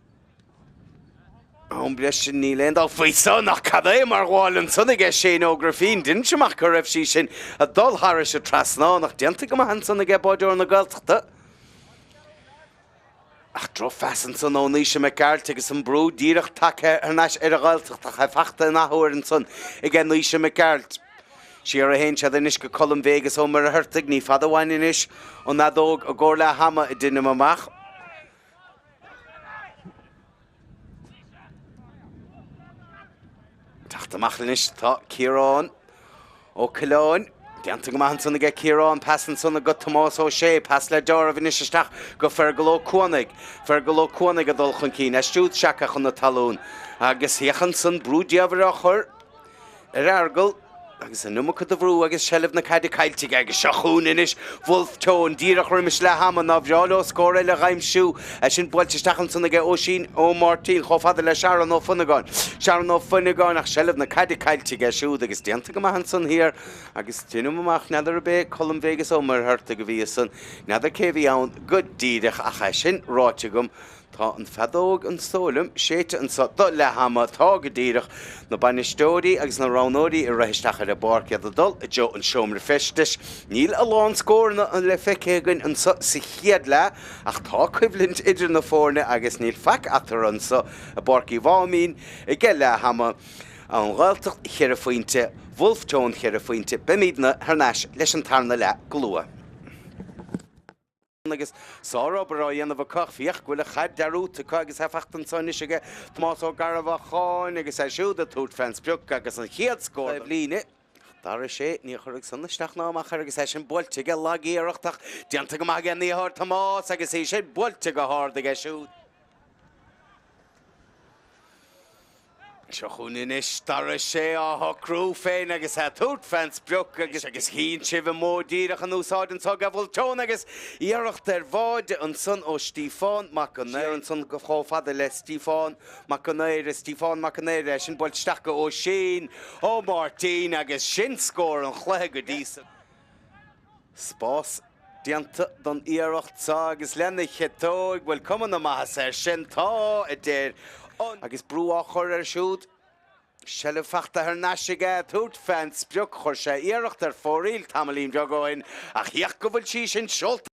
S1: am breise, níl aon dabht faoi san, ach cad é mar ghabháil ansan aige Shane Ó Grifín. Deinim amach go raibh sí sin ag dul thairis an trasnán, ach déanta go maith ansan aige báideoir na Gaeltachta. Ach drochphas ansan ó Naoise Mac Gearailt agus an brú díreach tagtha thar n-ais ar an Ghaeltacht ach é fachta an athuair ansan aige Naoise Mac Gearailt. Siar a théann siad anois go Colm Bhéigeas Ó Muircheartaigh. Ní fada uainn anois an fheadóg i gcomhair leath ama a deinim amach. Teacht amach anois tá Ciarán Ó Coileáin. Déanta go maith ansan aige Ciarán. Pas ansan go Tomás Ó Sé. Pas le deáramh anois isteach go Fergal Ó Cuanaigh. Fergal Ó Cuanaigh ag dul chun cinn. É siúd seactha chun na talún. Agus féach ansan brú diamhair á chur ar Fheargal agus an iomarca de bhrú agus seilbh na caide caillte aige agus seo chugainn anois Bhulf Tón díreach roimis leath ama nár bhreá leo scór eile a dh'aimsiú. É sin buailte isteach ansan aige Oisín Ó Máirtín chomh fada le Searán Ó Fionnagáin. Searán Ó Fionnagáin ach seilbh na caide caillte aige siúd agus déanta go maith ansan thiar agus deinim amach n'fheadar ab é Colm Bhéigeas Ó Muircheartaigh a bhí ansan n'fheadar cé a bhí ann go díreach ach é sin ráite agam Tá an feadóg an is dóigh liom, séidte anso do leath ama. Tá, go díreach. Na bainisteoirí agus na roghnóirí ag rith isteach ar an bpáirc, iad ag dul i dtreo an seomra feistis. Níl a lán scóranna le feicthe againn anso sa chéad leath, ach tá coimhlint idir na foirne agus níl faic eatarthu anso i bPáirc Uí Mháimín ag leath ama. An Ghaeltacht cheithre phointe, Bhulf Tón cheithre phointe. Beimidne thar n-ais leis an tarna leath go luath. agus sárobair á dhéanamh acu ach féach go bhfuil an chaid dearúdta acu agus é fachta anso anois aige Tomás Ó Garbhacháin agus é siúd ag tabhairt fén sprioc agus an chéad scór don líne. Dara sé, ní chuirfeadh san isteach ná amach air agus é sin buailte aige, lag-iarracht ach déanta go maith aige an dheartháir Tomás agus í sin buailte go hard aige siúd. Seo chugainn anois Dara Sé á shocrú féin agus é ag tabhairt fén sprioc agus agus chíonn sibh an modh díreach in úsáid anso ag Bhulf Tón agus iarracht ar bháide ansan ó Stíofán Mac an Siar ansan go chomh fada le Stíofán Mac an Aoire, Stíofán Mac an Aoire, é sin buailte isteach go Oisín Ó Máirtín agus sin scór an chluiche go dtí sa. Spás déanta don iarracht seo agus lena chiotóig, bhfuil cuma na maitheasa air sin? Tá, a deir an. Agus brú á chur air siúd. Seilbh fachta thar n-ais aige, tabhairt fén sprioc. Chuir sé iarracht ar fóraoil tamaillín beag ó shin ach féach go bhfuil sí sin seolta.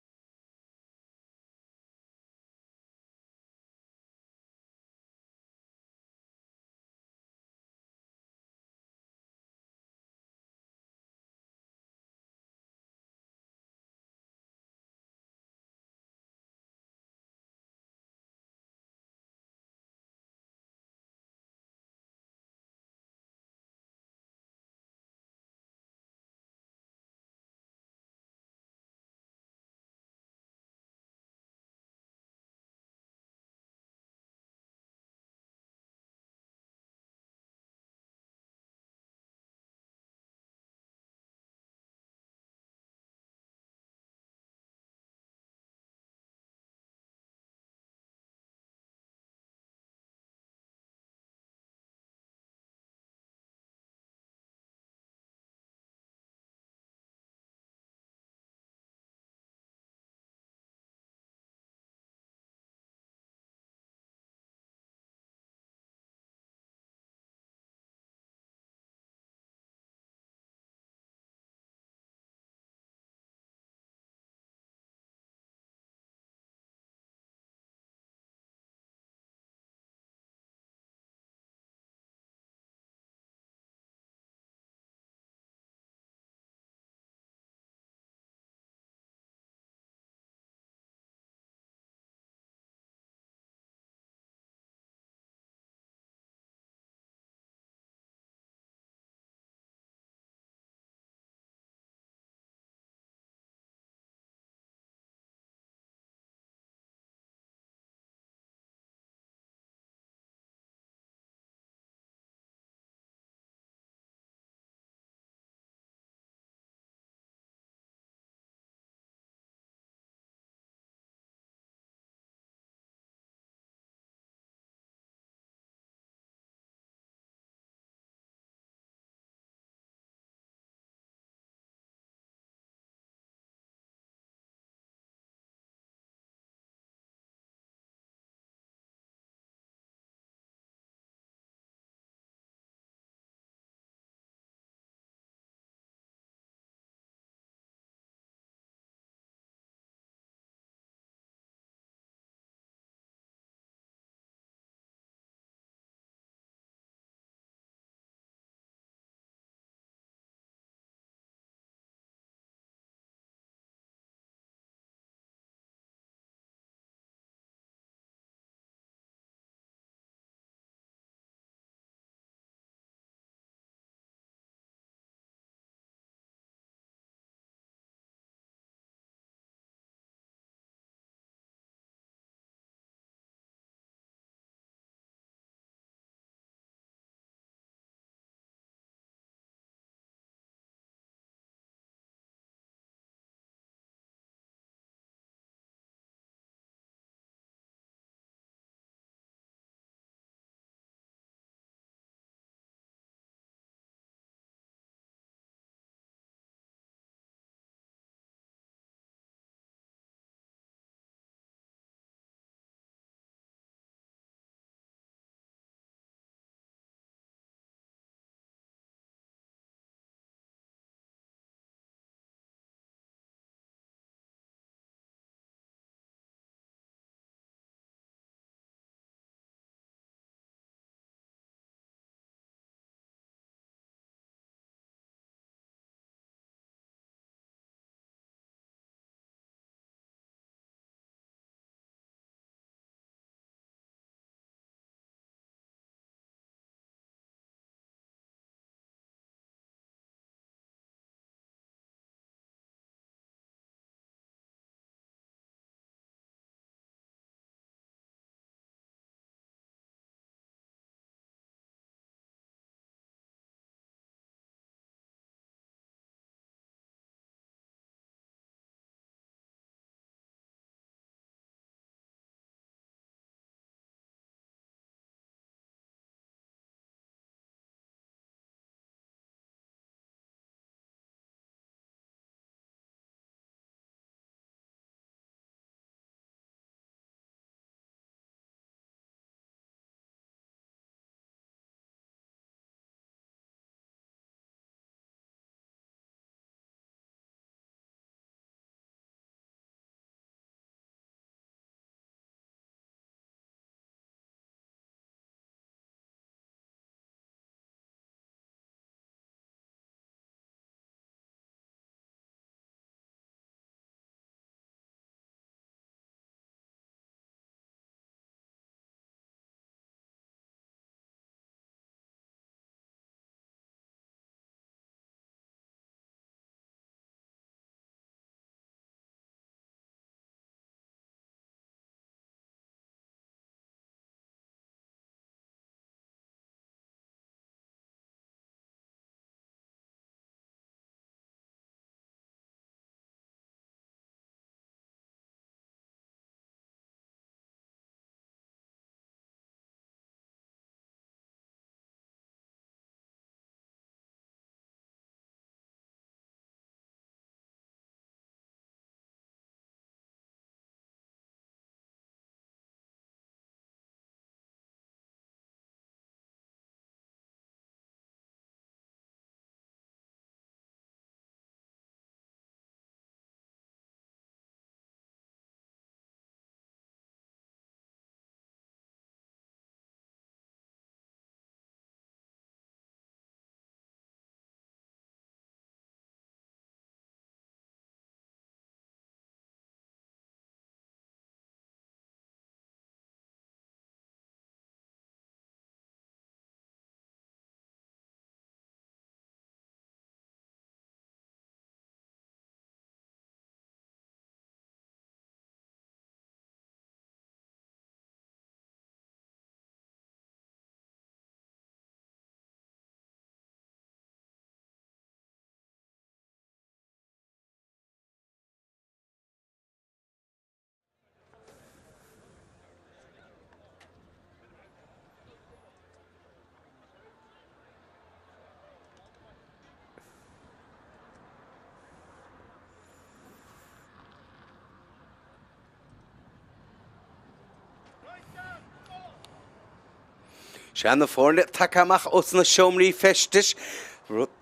S1: Sea, na foirne tagtha amach ós na seomraí feistis.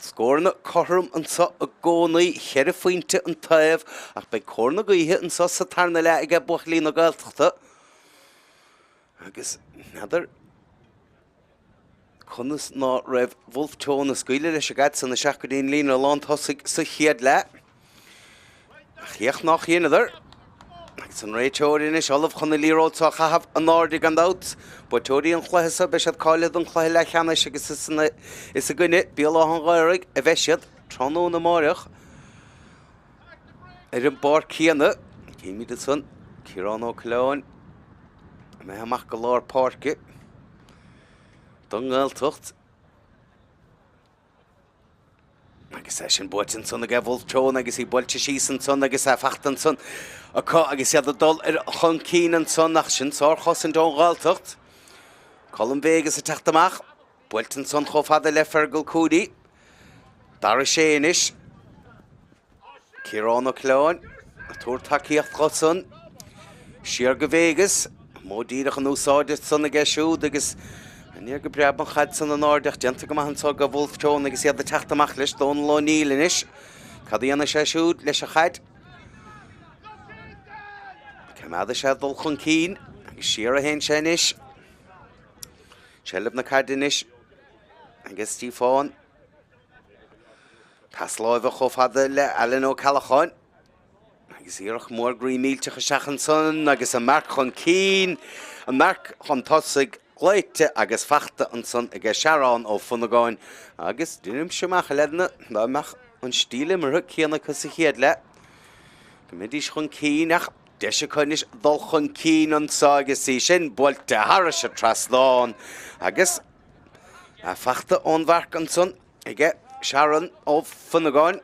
S1: Scóranna cothrom anseo i gcónaí, cheithre phointe an taobh, ach beidh cóir na gaoithe anseo sa tarna leath aige buachaillí na Gaeltachta. Agus n'fheadar conas ná raibh Bhulf Tón ag scaoileadh leis an gcaid san isteach go dtí an líne lántosaigh sa chéad leath. Ach féach nách dheineadar. Agus an réiteoir anois ullamh chun an liathróid seo a chaitheamh in airde gan dabht. Buaiteoirí an chluiche seo beidh siad cáilithe don chluiche leathcheannais agus is i gcoinne Béal Átha an Ghaorthaidh a bheidh siad tráthnóna amáireach ar an bpáirc chéanna. Címid ansan Ciarán Ó Coileáin imithe amach go lár páirce don nGaeltacht. Agus é sin buailte ansan aige Bhulf Tón agus í buailte síos ansan agus é fachta ansan acu agus iad ag dul ar chun cinn ansan ach sin sárchosaint ón Ghaeltacht. Colm Vegas ag teacht amach, buailte ansan chomh fada le Fergal Cooney. Dara Sé anois. Ciarán Ó Coileáin ag tabhairt tacaíocht dho san. Siar go Vegas. Modh díreach in úsáid ansan aige siúd agus aniar go breab an chaid san in airde ach déanta go maith anso ag Bhulf Tón agus iad ag teacht amach leis. Dónal O'Neill anois. Cad a dhéanfaidh sé siúd leis an chaid? Coimeádfaidh sé ag dul chun cinn agus siar a théann sé anois. Seilbh na caide anois aige Stiofán. Pas láimhe chomh fada le Alan Ó Ceallacháin. Agus iarracht mór groí millteach isteach ansan agus an marc chun cinn, an marc chun tosaigh glaoite agus fachta ansan aige Searán Ó Fionnagáin. Agus deinimse amach, a leaideanna, dá mbeadh an stíl imeartha céanna acu sa chéad leath, go mbeidís chun cinn ach deis acu anois dul chun cinn anso agus í sin buailte thairis an trasnán agus fachta ón mharc ansan aige Searán Ó Fionnagáin.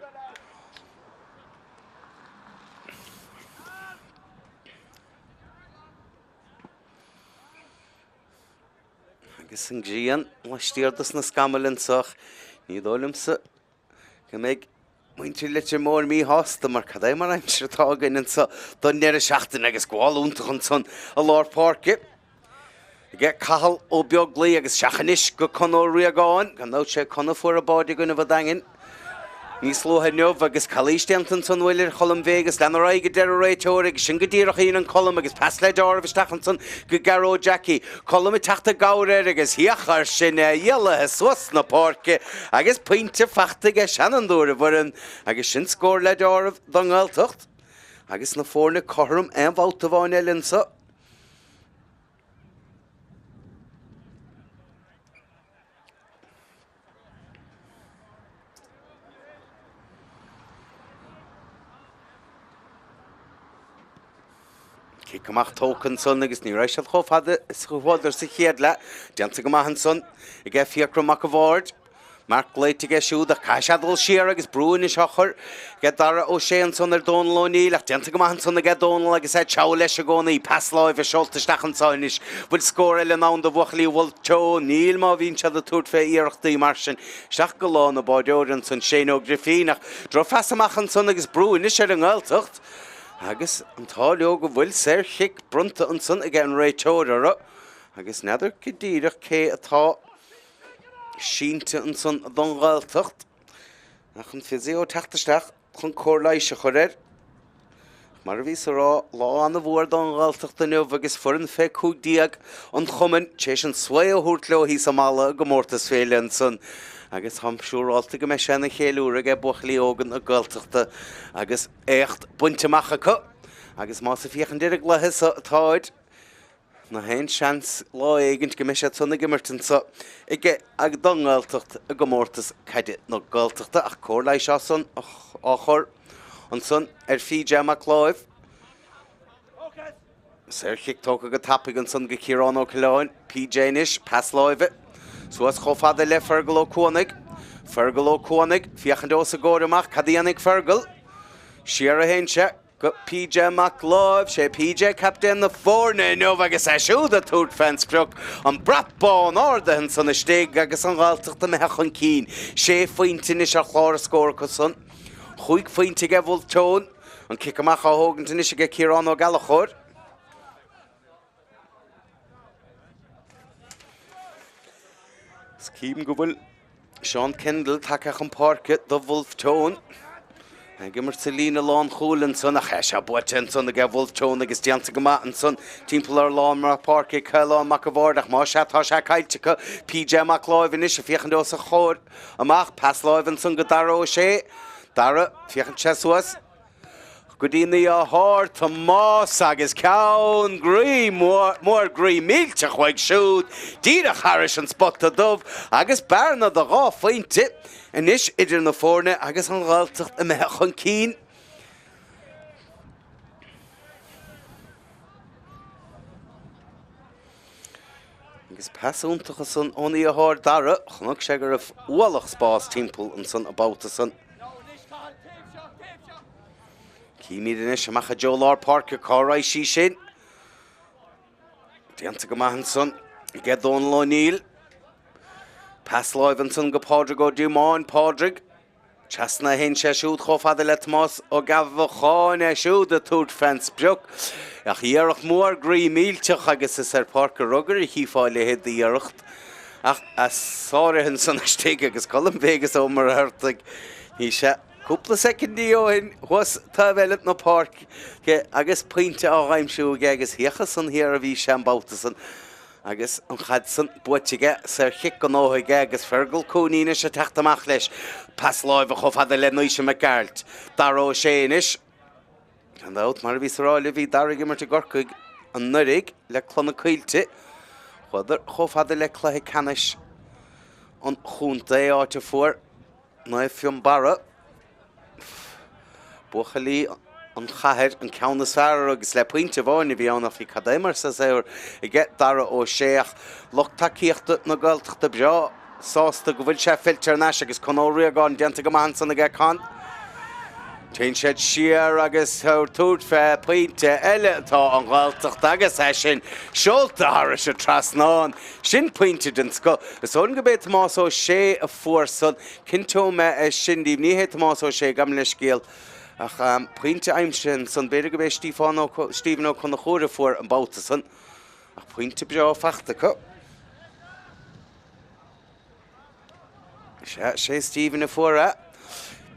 S1: Agus an ghrian laistiar dos na scamaill anso ach ní dóigh liomsa go mbeidh muintir Leitir Móir míshásta mar cad é mar aimsir atá againn anso don ndeireadh seachtaine agus gabháil iontach ansan i lár páirce aige Cathal Ó Beaglaoi agus isteach anois go Con Ó Riagáin, gan dabht sé Con a fuair an báide i gcoinnibh an Daingin níos luaithe inniu agus calaois déanta ansan bhfuil ar Cholm Vegas lean ar aghaidh a deir an réiteoir agus sin go díreach a dhéanann Colm agus pas le deáramh isteach ansan go Gearóid Jackie. Colm ag teacht i gcabhair air agus féach air sin é éalaithe suas na páirce agus pointe fachta aige seanfhondúir an bhfoireann agus sin scór le deáramh don nGaeltacht agus na foirne cothrom aon bhabhta amháin eile anso. Cic amach tógtha ansan agus ní raibh siad chomh fada is a chuadar sa chéad leath. Déanta go maith ansan aige Fiachra Mac a' Bhaird. Marc glaoite aige siúd ach caithfidh sé dul siar agus brú anois á chur aige Dara Ó Sé ansan ar Dónal O'Neill ach déanta go maith ansan aige Dónal agus é ag treabhadh leis i gcónaí. Pas láimhe seolta isteach anso anois. Bhfuil scór eile in ann do bhuachaillí Bhulf Tón? Níl má bhíonn siad ag tabhairt fé iarrachtaí mar sin. Isteach go lámh na báireoir ansan Shane Ó Grifín ach drochphas amach ansan agus brú anois ar an nGaeltacht agus an t-ádh leo go bhfuil saorchic bronnta ansan aige an réiteoir orthu agus n'fheadar go díreach cé atá sínte ansan don Ghaeltacht ach an physio teacht isteach chun cóir leighis a chur air. Mar a bhíos a rá, lá an-mhór don Ghaeltacht inniu agus foireann fé 15 an chumainn tar éis an svae a thabhairt leo thíos i Mala i gcomórtas féile ansan agus táim siúrálta go mbeidh sé ina cheiliúradh aige buachaillí óga na Gaeltachta agus éacht bainte amach acu agus más ag féachaint ar an gcluiche so atáid Nach aon seans lá éigint go mbeidh siad san ag imirt anso aige ag don nGaeltacht i gcomórtas caide na Gaeltachta ach cóir leighis á san á chur ansan ar PJ Mac Láimh. Saorchic tógtha go tapaidh ansan go Ciarán Ó Coileáin. PJ anois, pas láimhe suas chomh fada le Fergal Ó Cuanaigh. Fergal Ó Cuanaigh, féachaint os a gcomhair amach, cad a dhéanfaidh Fergal? Siar a théann sé. Go PJ Mac Láimh, sé PJ captaen na foirne inniu agus é siúd ag tabhairt fén sprioc, an brat bán ardaithe ansan istigh agus an Ghaeltacht imithe chun cinn. Sé phointe anois ar chlár a scór acu san. Chúig phointe aige Bhulf Tón. An cic amach á thógaint anois aige Ciarán Ó Gallchóir. Is cím go bhfuil Seán Kendall tagtha chun páirce do Bhulf Tón. Ag imirt sa líne lánchúil ansan ach é seo buaite ansan aige Bhulf Tón agus déanta go maith ansan timpeall ar lár na páirce ag Caolán Mac a' Bhaird ach más ea tá sé caillte acu. PJ Mac Láimh anois ag féachaint os a chomhair amach. Pas láimhe ansan go Dara Ó Sé. Dara, féachann sé suas. Go dtí a dheartháir Tomás agus ceann groí mór groí millteach uaidh siúd díreach thairis an spota dubh agus bearna de dhá phointe anois idir na foirne agus an Ghaeltacht imithe chun cinn. Agus pas iontach ansan óna dheartháir Dara, chonaic sé go raibh ualach spás timpeall ansan an babhta san. Címid anois amach i dtreo lár páirce cá raghaidh sí sin. Déanta go maith ansan ag Dónal O'Neill. Pas láimhe ansan go Pádraig Ó Díomáin. Pádraig. Trasna a théann sé siúd chomh fada le Tomás Ó Gearbhacháin, é siúd ag tabhairt fén sprioc. Ach iarracht mhór groí millteach agus is ar Pháirc an Rugair a chífeá a leithéid d'iarracht. Ach a sáraithe ansan istigh agus Colm Vegas Ó Muircheartaigh, bhí sé cúpla soicindí ó shin thuas taobh eile na páirce agus pointe á aimsiú aige agus thiar san thiar a bhí sé an babhta san agus an chaid san buaite aige, saorchic gnóthaithe aige agus Fergal Cooney anois ag teacht amach leis. Pas láimhe chomh fada le Naoise Mac Gearailt. Dara Ó Sé anois. Gan dabht, mar a bhíos a rá libh, bhí Dara ag imirt i gCorcaigh anuraidh le Cloich na Coillte. Chuadar chomh fada le cluiche ceannais an chontae, áit a fuair Naomh Fionnbarra, buachaillí an chathair, an ceann is fearr agus le pointe amháin a bhí ann ach bhí cad é mar séasúr aige Dara Ó Sé ach lucht tacaíochta na Gaeltachta breá sásta go bhfuil sé fillte thar n-ais agus Con Ó Riagáin déanta go maith ansan aige Con. Téann siad siar agus ag tabhairt fé pointe eile atá an Ghaeltacht agus é sin seolta thairis an trasnán. Sin pointe den scoth. Is dóigh liom gurb é Tomás Ó Sé a fuair san. Cinnteoidh mé é sin daoibh. Ní hé Tomás Ó Sé, gabh mo leithscéal. Ach pointe aimsithe ansan. B'fhéidir gurb é Stephen Ó Conchúir a fuair an babhta san. Ach pointe breá fachta acu. Sea, sé Stephen a fuair é.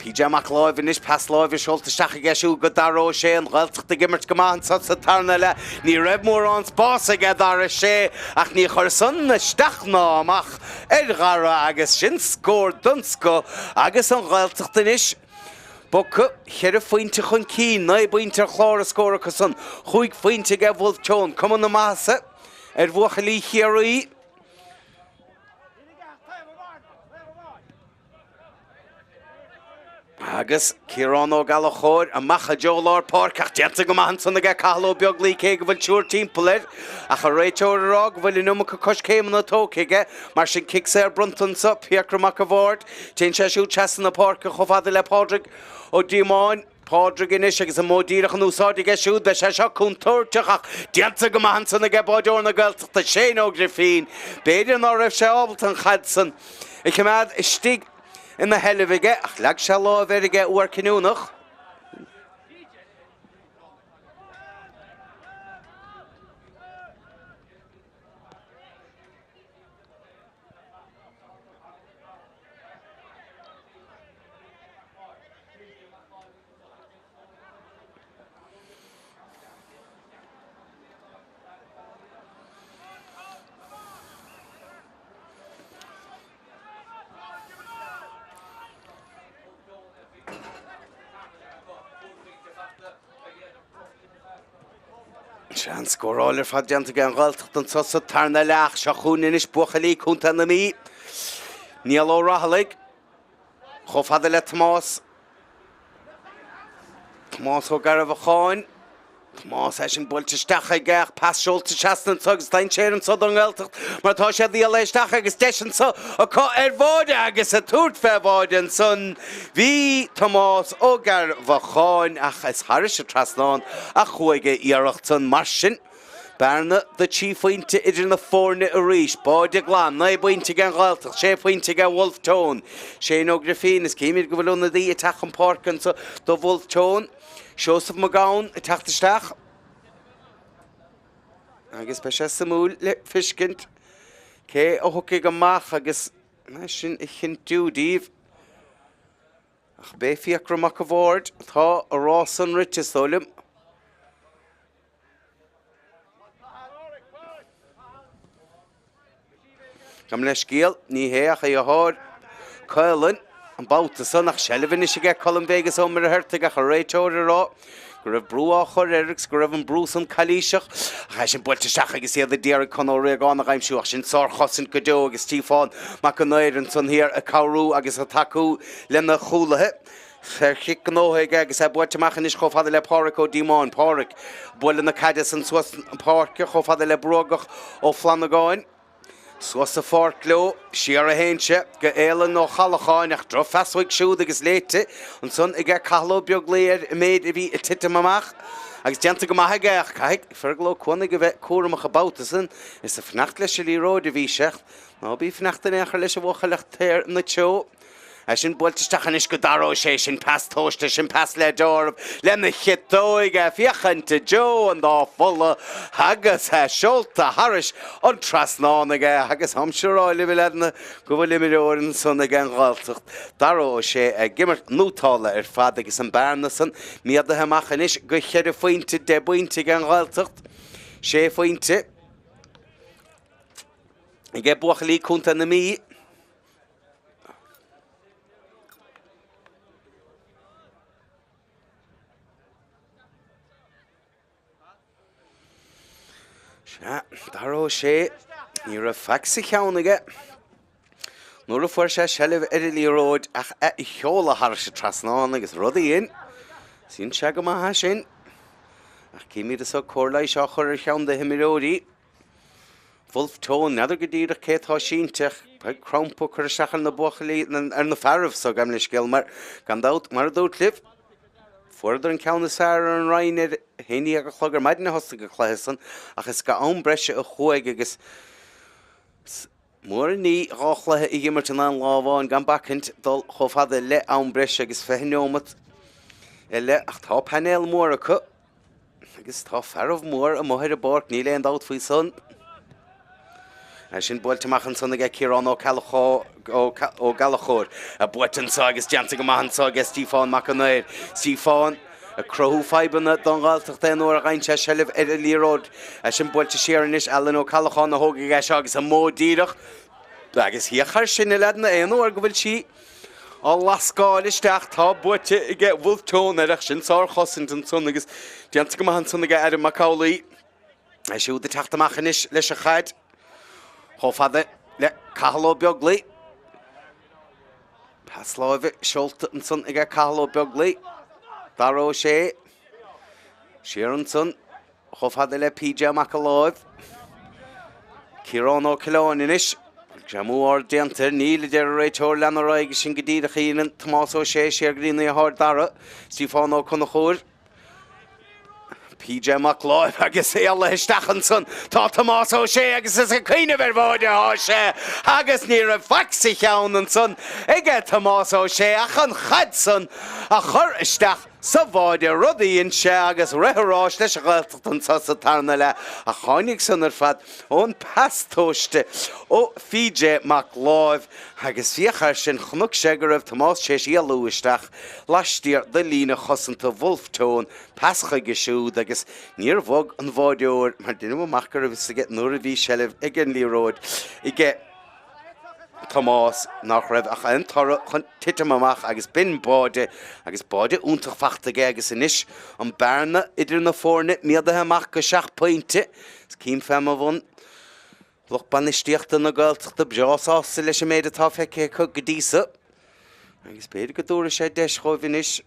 S1: PJ Mac Láimh anois, pas láimhe seolta isteach aige siúd go Dara Ó Sé, an Ghaeltacht ag imirt go maith anso sa tarna leath. Ní raibh mórán spás aige Dara Sé ach ní chuir san isteach ná amach ar Dhara agus sin scór den scoth agus an Ghaeltacht anois bogtha cheithre phointe chun cinn, 9 bpointe ar chlár a scór acu san, chúig phointe aige Bhulf Tón. Cuma na maitheasa ar bhuachaillí Chiarraí. Agus Ciarán Ó Gallchóir amach i dtreo lár páirce ach déanta go maith ansan aige Cathal Ó Beaglaoich cé go bhfuil triúr timpeall air ach an réiteoir ag rá go bhfuil an iomarca coiscéimeanna tógtha aige mar sin cic saor bronnta anso Fiachra Mac a' Bhaird téann sé siúd trasna na páirce chomh fada le Pádraig Ó Díomáin. Pádraig anois agus an modh díreach in úsáid aige siúd, beidh sé seo contúirteach ach déanta go maith ansan aige báideoir na Gaeltachta, Shane Ó Grifín. B'fhéidir ná raibh sé ábalta an chaid san a choimeád istigh ina sheilbh aige ach leag sé láimh air aige uair cinniúnach. Sea, an scóráil ar fad déanta ag an Ghaeltacht anso sa tarna leath. Seo chugainn anois buachaillí Contae na Mí. Niall Ó Raghallaigh chomh fada le Tomás. Tomás Ó Garbhacháin. Tomás é sin buailte isteach aige ach pas seolta trasna anso agus dainséar anso don nGaeltacht mar tá siad iallach isteach agus deis anso acu ar bháide agus ag tabhairt fé bháide ansan bhí Tomás Ó Garbhacháin ach is thairis an trasnán a chuaigh a iarracht san mar sin Bearna de thrí phointe idir na foirne arís. Báide glan, 9 bpointe ag an Ghaeltacht, 6 phointe ag Bhulf Tón. Shane Ó Grifín, is címid go bhfuil ionadaí ag teacht chun páirce anso do Bhulf Tón. Seosamh Mac Gabhann ag teacht isteach agus beidh sé suimiúil le feiscint cé a thiocfaidh amach agus. é sin a chinntiú díobh. Ach b'é Fiachra Mac a' Bhaird atá a rá san rite, is dóigh liom. Gabh mo leithscéal, ní hé ach a dheartháir Caolan an babhta san ach seilbh anois aige Colm Vegas Ó Muircheartaigh ach an réiteoir ag rá go raibh brú á chur air agus go raibh an brú san calaoiseach ach é sin buailte isteach agus iad ag iarraidh Con Ó Riagáin a aimsiú ach sin sárchosaint go deo agus Stiofán Mac an Aoir ansan thiar ag cabhrú agus ag tacú lena chúlaithe. Saorchic gnóthaithe aige agus é buailte amach anois chomh fada le Pádhraic Ó Díomáin. Pádhraic, bualadh na caide san suas an pháirc chomh fada le Gruagach Ó Flannagáin. Suas sa pháirc leo, siar a théann sé go Aolann Ó Callacháin ach drochphas uaidh siúd agus léite ansan aige Cathal Ó Beaglaoi ar an méid a bhí ag titim amach agus déanta go maith aige ach caithfidh Fergal Ó Cuanaigh a bheith cúramach an babhta san. Is ag fanacht leis an liathróid a bhí sé ach ná bí ag fanacht in aon chor leis a bhuachaill ach téir ina treo. É sin buailte isteach anois go Dara Ó Sé, sin pas tomhaiste, sin pas le deáramh lena chiotóig é féachaint i dtreo an dá pholla agus é seolta thairis an trasnán aige agus táimse a rá libh a leaideanna go bhfuil imreoir ansan ag an Ghaeltacht, Dara Ó Sé ag imirt nótálta ar fad agus an bearna san méadaithe amach anois go cheithre phointe, 10 bpointe ag an Ghaeltacht, sé phointe ag buachaillí Contae na Mí. Sea, Dara Ó Sé, ní raibh faic sa cheann aige nuair a fuair sé seilbh ar an liathróid ach é a sheoladh thairis an trasnán agus rud a dhein. Dhein sé go maith é sin. Ach címid anso cóir leighis á chur ar cheann de himreoirí. Bhulf Tón, n'fheadar go díreach cé atá sínte ach beidh crampa ag cur isteach ar na buachaillí, ar na fearaibh so, gabh mo leithscéal, mar, gan dabht, mar a dúrt libh, fuaireadar an ceann is fearr ar an Rinn ar a haon dhéag a chlog ar maidin a thosaigh an cluiche san ach is go am breise a chuaigh agus is mór an ní dhá chluiche a dh'imirt in aon lá amháin gan bacaint dul chomh fada le am breise agus 20 neomat eile ach tá painéal mór acu. Agus tá fearaibh mór amuigh ar an bpáirc, níl aon dabht faoi san. É sin buailte amach ansan aige Ciarán Ó Ó Gallchóir. Buaite anso agus déanta go maith anso aige Stiofán Mac an Aoir. Stiofán ag cruthú fadhbanna don Ghaeltacht aon uair a fhaigheann sé seilbh ar an liathróid. É sin buailte siar anois Alan Ó Callacháin a thógfaidh é seo agus amú díreach. Agus féach air sin a leaideanna aon uair go bhfuil sí á lascáil isteach. Tá buaite aige Bhulf Tón air ach sin sárchosaint ansan agus déanta go maith ansan aige Adam Mac Amhlaigh. É siúd ag teacht amach anois leis an chaid chomh fada le Cathal Ó Beaglaoi. Pas láimhe seolta ansan aige Cathal Ó Beaglaoi. Dara Ó Sé. Siar ansan. Chomh fada le PJ Mac a' Láimh. Ciarán Ó Coileáin anois. Greamú ard déanta air. Níl, a deir an réiteoir, lean ar aghaidh sin go díreach a dhéanann Tomás Ó Sé siar go dtí a dheartháir Dara. Stiofán Ó Conchúir. PJ Mac Láimh agus éalaithe isteach ansan. Tá Tomás Ó Sé agus is ag cuimhneamh ar bháide atá sé agus ní raibh faic sa cheann ansan aige Tomás Ó Sé ach an chaid san a chur isteach sa bháide, rud a dhein sé agus rith aráis leis an Ghaeltacht anso sa tarna leath ach tháinig san ar fad ón pas tomhaiste ó PJ Mac Láimh agus féach air sin, chonaic sé go raibh Tomás tar éis éalú isteach laistiar de líne chosanta Bhulf Tón, pas chuige siúd agus níor bhog an báideoir mar deinim amach go raibh fhios aige nuair a bhí seilbh ag an liathróid aige. Tomás nach raibh ach aon toradh chun titim amach agus b'in báide agus báide iontach fachta aige agus anois an bearna idir na foirne méadaithe amach go seacht bpointe. Is cím fé mo bhun lucht bainistíochta na Gaeltachta breá sásta leis an méid atá feicthe acu go dtí so agus b'fhéidir go dtabharfaidh sé deis dhóibh anois.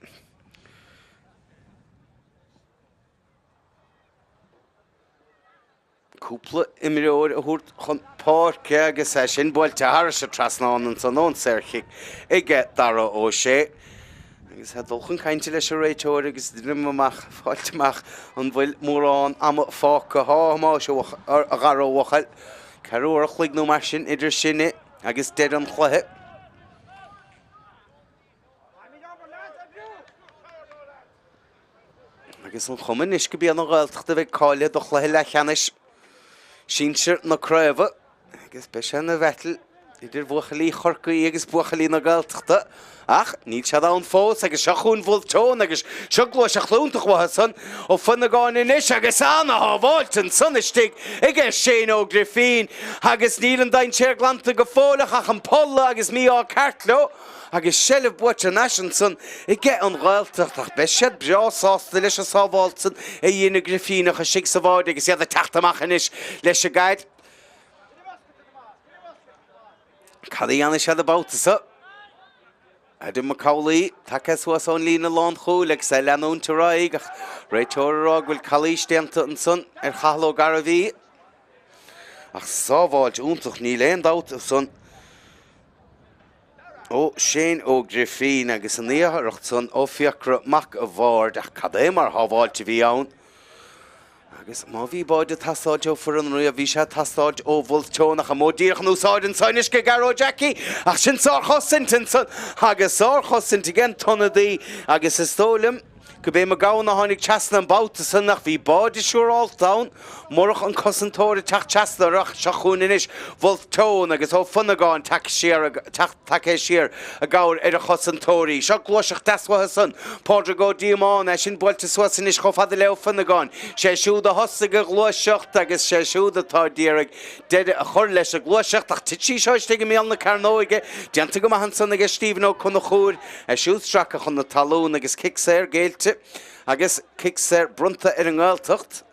S1: Cúpla imreoir a thabhairt chun páirce agus é sin buailte thairis an trasnán ansan ón saorchic aige Dara Ó Sé. Agus é ag dul chun cainte leis an réiteoir agus deinim amach, fáilt amach an bhfuil mórán ama fágtha. Tá, a Thomáis, a Dhara a bhuachaill. Ceathrú uair a chloig nó mar sin idir sinne agus deireadh an chluiche. Agus an chuma anois gurb iad an Ghaeltacht a bheidh cáilithe do chluiche leathcheannais sinsir na craoibhe agus beidh sé ina bhattle. Idir bhuachaillí Chorcaí agus buachaillí na Gaeltachta, ach níl siad ann fós agus seo chugainn Bhulf Tón agus seo gluaiseacht iontach uathu san Ó Fionnagáin anois agus ana-shábháilt ansan istigh aige Shane Ó Grifín agus níl an dainséar glanta go fóilleach ach an poll agus mí-ádh ceart leo agus seilbh buaite thar n-ais ansan aige an Ghaeltacht ach beidh siad breá sásta leis an sábháilt san a dhein an Grifíneach istigh sa bháide agus iad ag teacht amach anois leis an gcaid. Cad a dhéanfaidh siad an babhta seo? Adam Mac Amhlaigh tagtha suas ón líne lánchúil agus é ag leanúint ar aghaidh ach réiteoir ag rá go bhfuil calaois déanta ansan ar Chathal Ó Gairbhí. Ach sábháilt iontach, níl aon dabht ansan ó Shane Ó Grifín agus an iarracht san ó Fiachra Mac a' Bhaird ach cad é mar shábháilt a bhí ann. Agus má bhí báide ag teastáilt ó foireann riamh, bhí sé ag teastáilt ó Bhulf Tón ach an modh díreach in úsáid anso anois ag Gearóid Jackie ach sin sárchosaint ansan agus sárchosaint ag an t-ionadaí agus is dóigh liom go b'é Mac Gabhann a tháinig trasna an babhta san ach bhí báide siúrálta ann murach an cosantóir ag teacht trasna ach seo chugainn anois Bhulf Tón agus Ó Fionnagáin tagtha siar tagtha siar i gcabhair ar a chosantóirí. Seo gluaiseacht deas uathu san. Pádraig Ó Díomáin, é sin buailte suas anois chomh fada le Ó Fionnagáin. Sé siúd a thosaigh an ghluaiseacht agus sé siúd atá d'iarraidh deireadh a chur leis an ghluaiseacht ach tit sí seo istigh i mbéal na cearnóige. Déanta go maith ansan aige Stephen Ó Conchúir, é siúd stractha chun na talún agus cic saor géillte agus cic saor bronnta ar an nGaeltacht.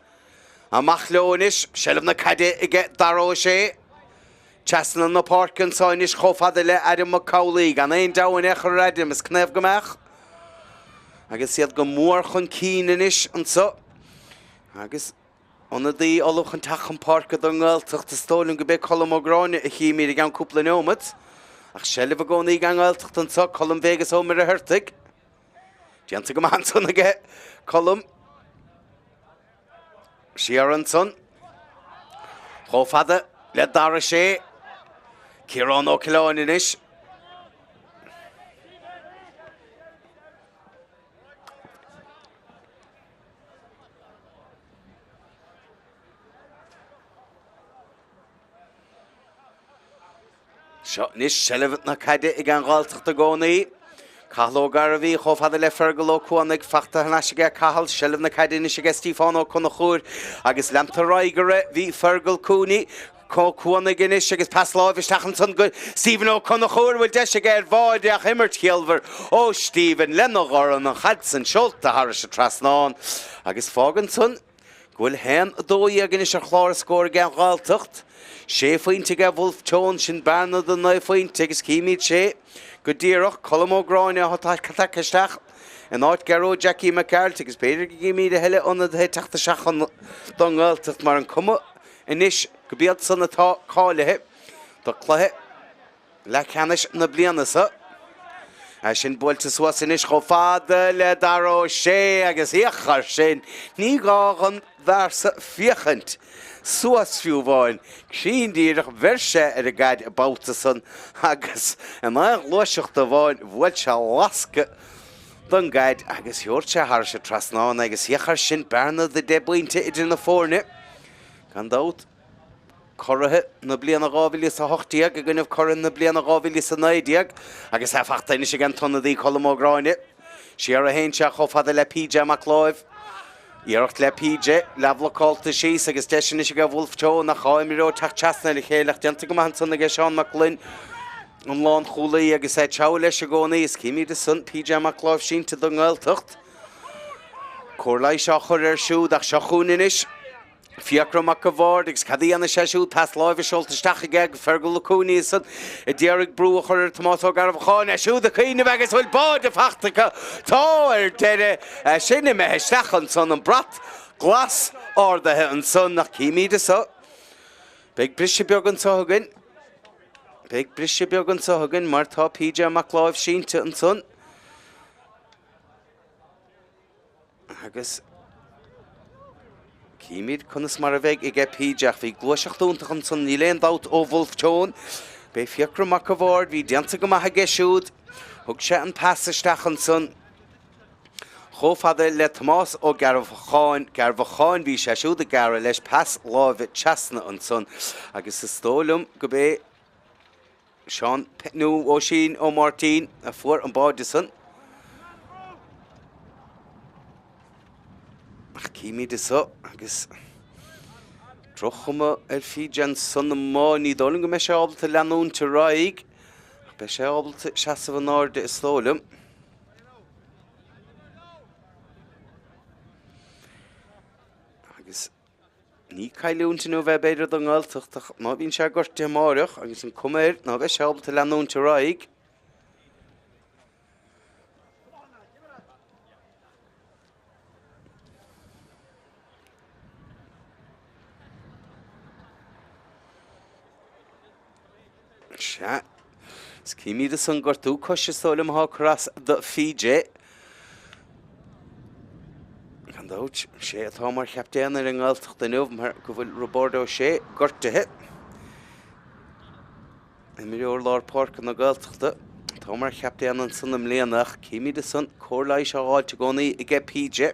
S1: Amach leo anois, seilbh na caide aige Dara Ó Sé. Trasna na páirce anso anois chomh fada le Adam Mac Amhlaigh, gan aon deabhadh in aon chor ar Adam, is cnámh go mbeadh. Agus iad go mór chun cinn anois anso. Agus ionadaí ullamh chun teacht chun páirce don nGaeltacht, is dóigh liom go b'é Colm Ó Gráinne a chímid i gceann cúpla neomat. Ach seilbh i gcónaí ag an nGaeltacht anso, Colm Vegas Ó Muircheartaigh. Déanta go maith ansan aige Colm. Siar ansan. Chomh fada le Dara Sé. Ciarán Ó Coileáin anois. Seo anois seilbh na caide ag an Ghaeltacht i gcónaí. Cathal Ó Gairbhí chomh fada le Fergal Ó Cuanaigh, fachta thar n-ais aige Cathal, seilbh na caide anois aige Stíofán Ó Conchúir agus leantar ar aghaidh go raibh bhí Fergal Cooney Ó Cuanaigh anois agus pas láimhe isteach ansan go Stephen Ó Conchúir, bhfuil deis aige ar bháide ach imirt chiallmhar ó Stephen lena dhorn, an chaid san seolta thairis an trasnán agus fágann san go bhfuil 1-12 anois ar chlár na scór ag an Ghaeltacht. Sé phointe ag Bhulf Tón, sin bearna de naoi phointe agus címid sé go díreach Colm Ó Gráinne atá tagtha isteach in áit Gearóid Jackie Mac Gearailt agus b'fhéidir go gcímid a thuilleadh ionadaithe ag teacht isteach chun don nGaeltacht mar an cuma anois go b'iad san atá cáilithe do cluiche leathcheannais na bliana seo. É sin buailte suas anois chomh fada le Dara Ó Sé agus féach air sin, ní gá dhon bhfear sa féachaint suas fiú amháin, cruinn díreach, bheir sé ar an gcaid an babhta san agus in aon ghluaiseacht amháin bhuail sé lascadh don gcaid agus thabhairt sé thairis an trasnán agus féach air sin, bearna de deich bpointe idir na foirne, gan dabht. Curaithe na bliana 2018 i gcoinnibh curaithe na bliana 2019 agus é fachta anois ag an t-ionadaí Colm Ó Gráinne. Siar a théann sé chomh fada le PJ Mac Láimh. Iarracht le PJ, leathbhlocálta síos agus deis anois aige Bhulf Tón ach dhá imreoir teacht trasna ar a chéile ach déanta go maith ansan aige Seán Mac Gloinn an lánchúlaí agus é ag treabhadh leis i gcónaí. Is címid ansan PJ Mac Láimh sínte don nGaeltacht. Cóir leighis á chur air siúd ach seo chugainn anois. Fiachra Mac a' Bhaird, agus cad a dhéanfaidh sé siúd? Pas láimhe seolta isteach aige go Fergal Ó Cooney ansan a d'iarraidh brú a chur ar Tomás Ó Garbhacháin. É siúd ag cuimhneamh agus bhfuil báide fachta acu? Tá ar deireadh. É sin imithe isteach ansan, an brat glas ardaithe ansan ach címid anso. Beidh briseadh beag anso againn. Beidh briseadh beag anso againn mar tá PJ Mac Láimh sínte ansan. Agus címid conas mar a bheidh aige PJ ach bhí gluaiseacht iontach ansan, níl aon dabht, ó Bhulf Tón. B'é Fiachra Mac a' Bhaird, bhí déanta go maith aige siúd. Thug sé an pas isteach ansan chomh fada le Tomás Ó Gearbhacháin. Gearbhacháin, bhí sé siúd ag gearradh leis, pas láimhe trasna ansan agus is dóigh liom go b'é. Seán nó Oisín Ó Máirtín a fuair an báide san. Ach címid anso agus droch-chuma ar PJ ansan amuigh. Ní dóigh liom go mbeidh sé ábalta leanúint ar aghaidh. Ach beidh sé ábalta seasamh in airde is dóigh liom. Agus ní cailliúint inniu é b'fhéidir don nGaeltacht ach má bhíonn sé gortaithe amáireach agus an cuma air ná beidh sé ábalta leanúint ar aghaidh. Sea. Is címid ansan gortú coise is dóigh liom atá ag cur as do PJ. Gan dabht, sé atá mar chaptaen ar an nGaeltacht inniu mar go bhfuil Roibeárd Ó Sé gortaithe. Imreoir lár páirce na Gaeltachta atá mar chaptaen ansan i mbliana ach címid ansan cóir leighis á fháilt i gcónaí aige PJ.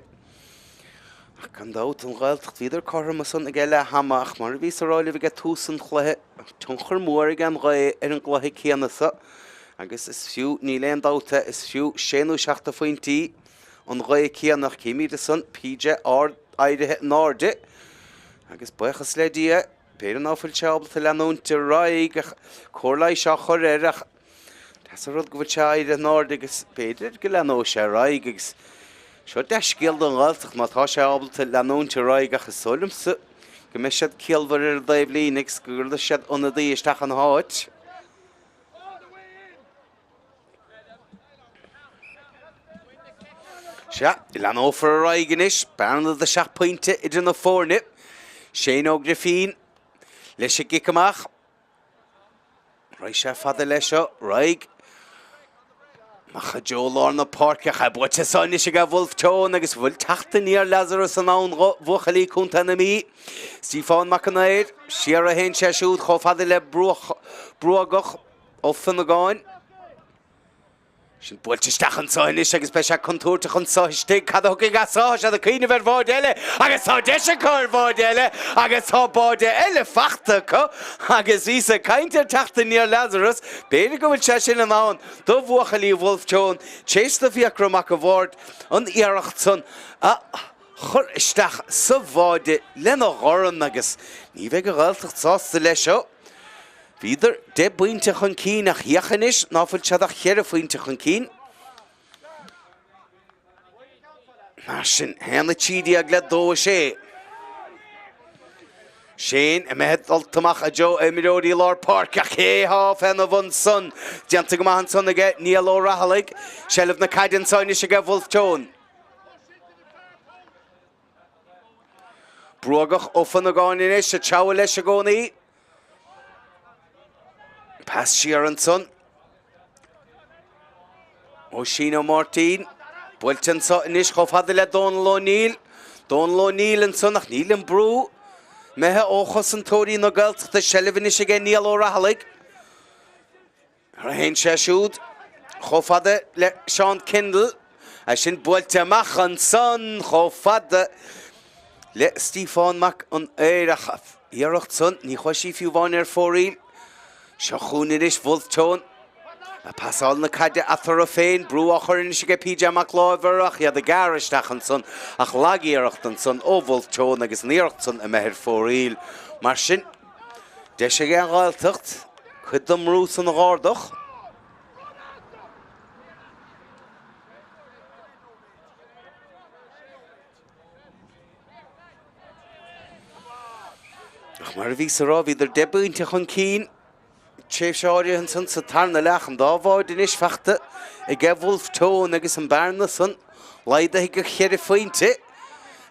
S1: Ach gan dabht, an Ghaeltacht, bhíodar cothrom ansan ag leath ama ach mar a bhíos a rá libh ag tús an chluiche, tionchar mór ag an ghaoth ar an gcluiche céanna so agus is fiú, níl aon dabht, is fiú sé nó seacht de phointí an ghaoth céanna ach címid ansan PJ ard éirithe in airde agus buíochas le Dia, b'fhéidir ná fuil sé ábalta leanúint ar aghaidh ach cóir leighis á chur air ach Deas an rud go bhfuil sé éirithe in airde agus b'fhéidir go leanóidh sé ar aghaidh agus seo dea-scéal don Ghaeltacht má tá sé ábalta leanúint ar aghaidh ach is dóigh liomsa go mbeidh siad ciallmhar ar an dtaobhlíne agus go gcuirfidh siad ionadaí isteach ina háit. Sea, leanófar ar aghaidh anois, bearna de sheacht bpointe idir na foirne. Shane Ó Grifín leis an gcic amach. Raghaidh sé fada leis seo, raghaidh. Amach i dtreo lár na páirce, ach é buailte anso anois ag Bhulf Tón agus bhfuil teacht aniar Lazarus in ann do bhuachaillí Contae na Mí. Stiofán Mac an Aoir, siar a théann sé siúd chomh fada le Bruagach Ó Fionnagáin. Sin buailte isteach anseo anois agus beidh sé contúirteach anseo istigh. Cad a thiocfaidh as seo? Tá siad ag cuimhneamh ar bháide eile agus tá deis acu ar bháide eile agus tá báide eile fachta acu agus bhíos ag caint ar teacht aniar Lazarus. B'fhéidir go bhfuil sé sin in ann do bhuachaillí Bhulf Tón tar éis do Fiachra Mac a' Bhaird an iarracht san a chur isteach sa bháide lena dhorn agus ní bheidh an Ghaeltacht sásta leis seo. Bhíodar deich bpointe chun cinn ach féach anois ná fuil siad ach cheithre phointe chun cinn. Mar sin, 1-13 le 2-6. Shane imithe dulta amach i dtreo imreoirí lár páirce ach cé thá féna bhun san? Déanta go maith ansan aige Niall Ó Raghallaigh. Seilbh na caide anso anois aige Bhulf Tón. Bruagach Ó Fionnagáin anois ag treabhadh leis i gcónaí. Pas siar ansan. Oisín Ó Máirtín. Buailte anso anois chomh fada le Dónal O'Neill. Dónal O'Neill ansan ach níl an brú imithe ó chosantóirí na Gaeltachta. Seilbh anois aige Niall Ó Raghallaigh. Théann sé siúd chomh fada le Seán Kendall, é sin buailte amach ansan chomh fada le Stiofán Mac an Aoir ach an iarracht san, ní chuaigh sí fiú amháin ar fóraoil. Seo chugainn anois Bhulf Tón ag pasáil na caide eatarthu féin, brú á chur anois aige PJ Mac Láimh ach iad ag gearradh isteach ansan ach lag-iarracht ansan ó Bhulf Tón agus an iarracht san imithe ar fóraoil. Mar sin. Deis ag an Ghaeltacht cuid den mbrú san a dh'ardach. Ach mar a bhíos a rá, bhíodar deich bpointe chun cinn. Tréimhse áirithe ansan sa tarna leath, an dá bháide anois fachta ag Bhulf Tón agus an bearna san laghdaithe go cheithre phointe.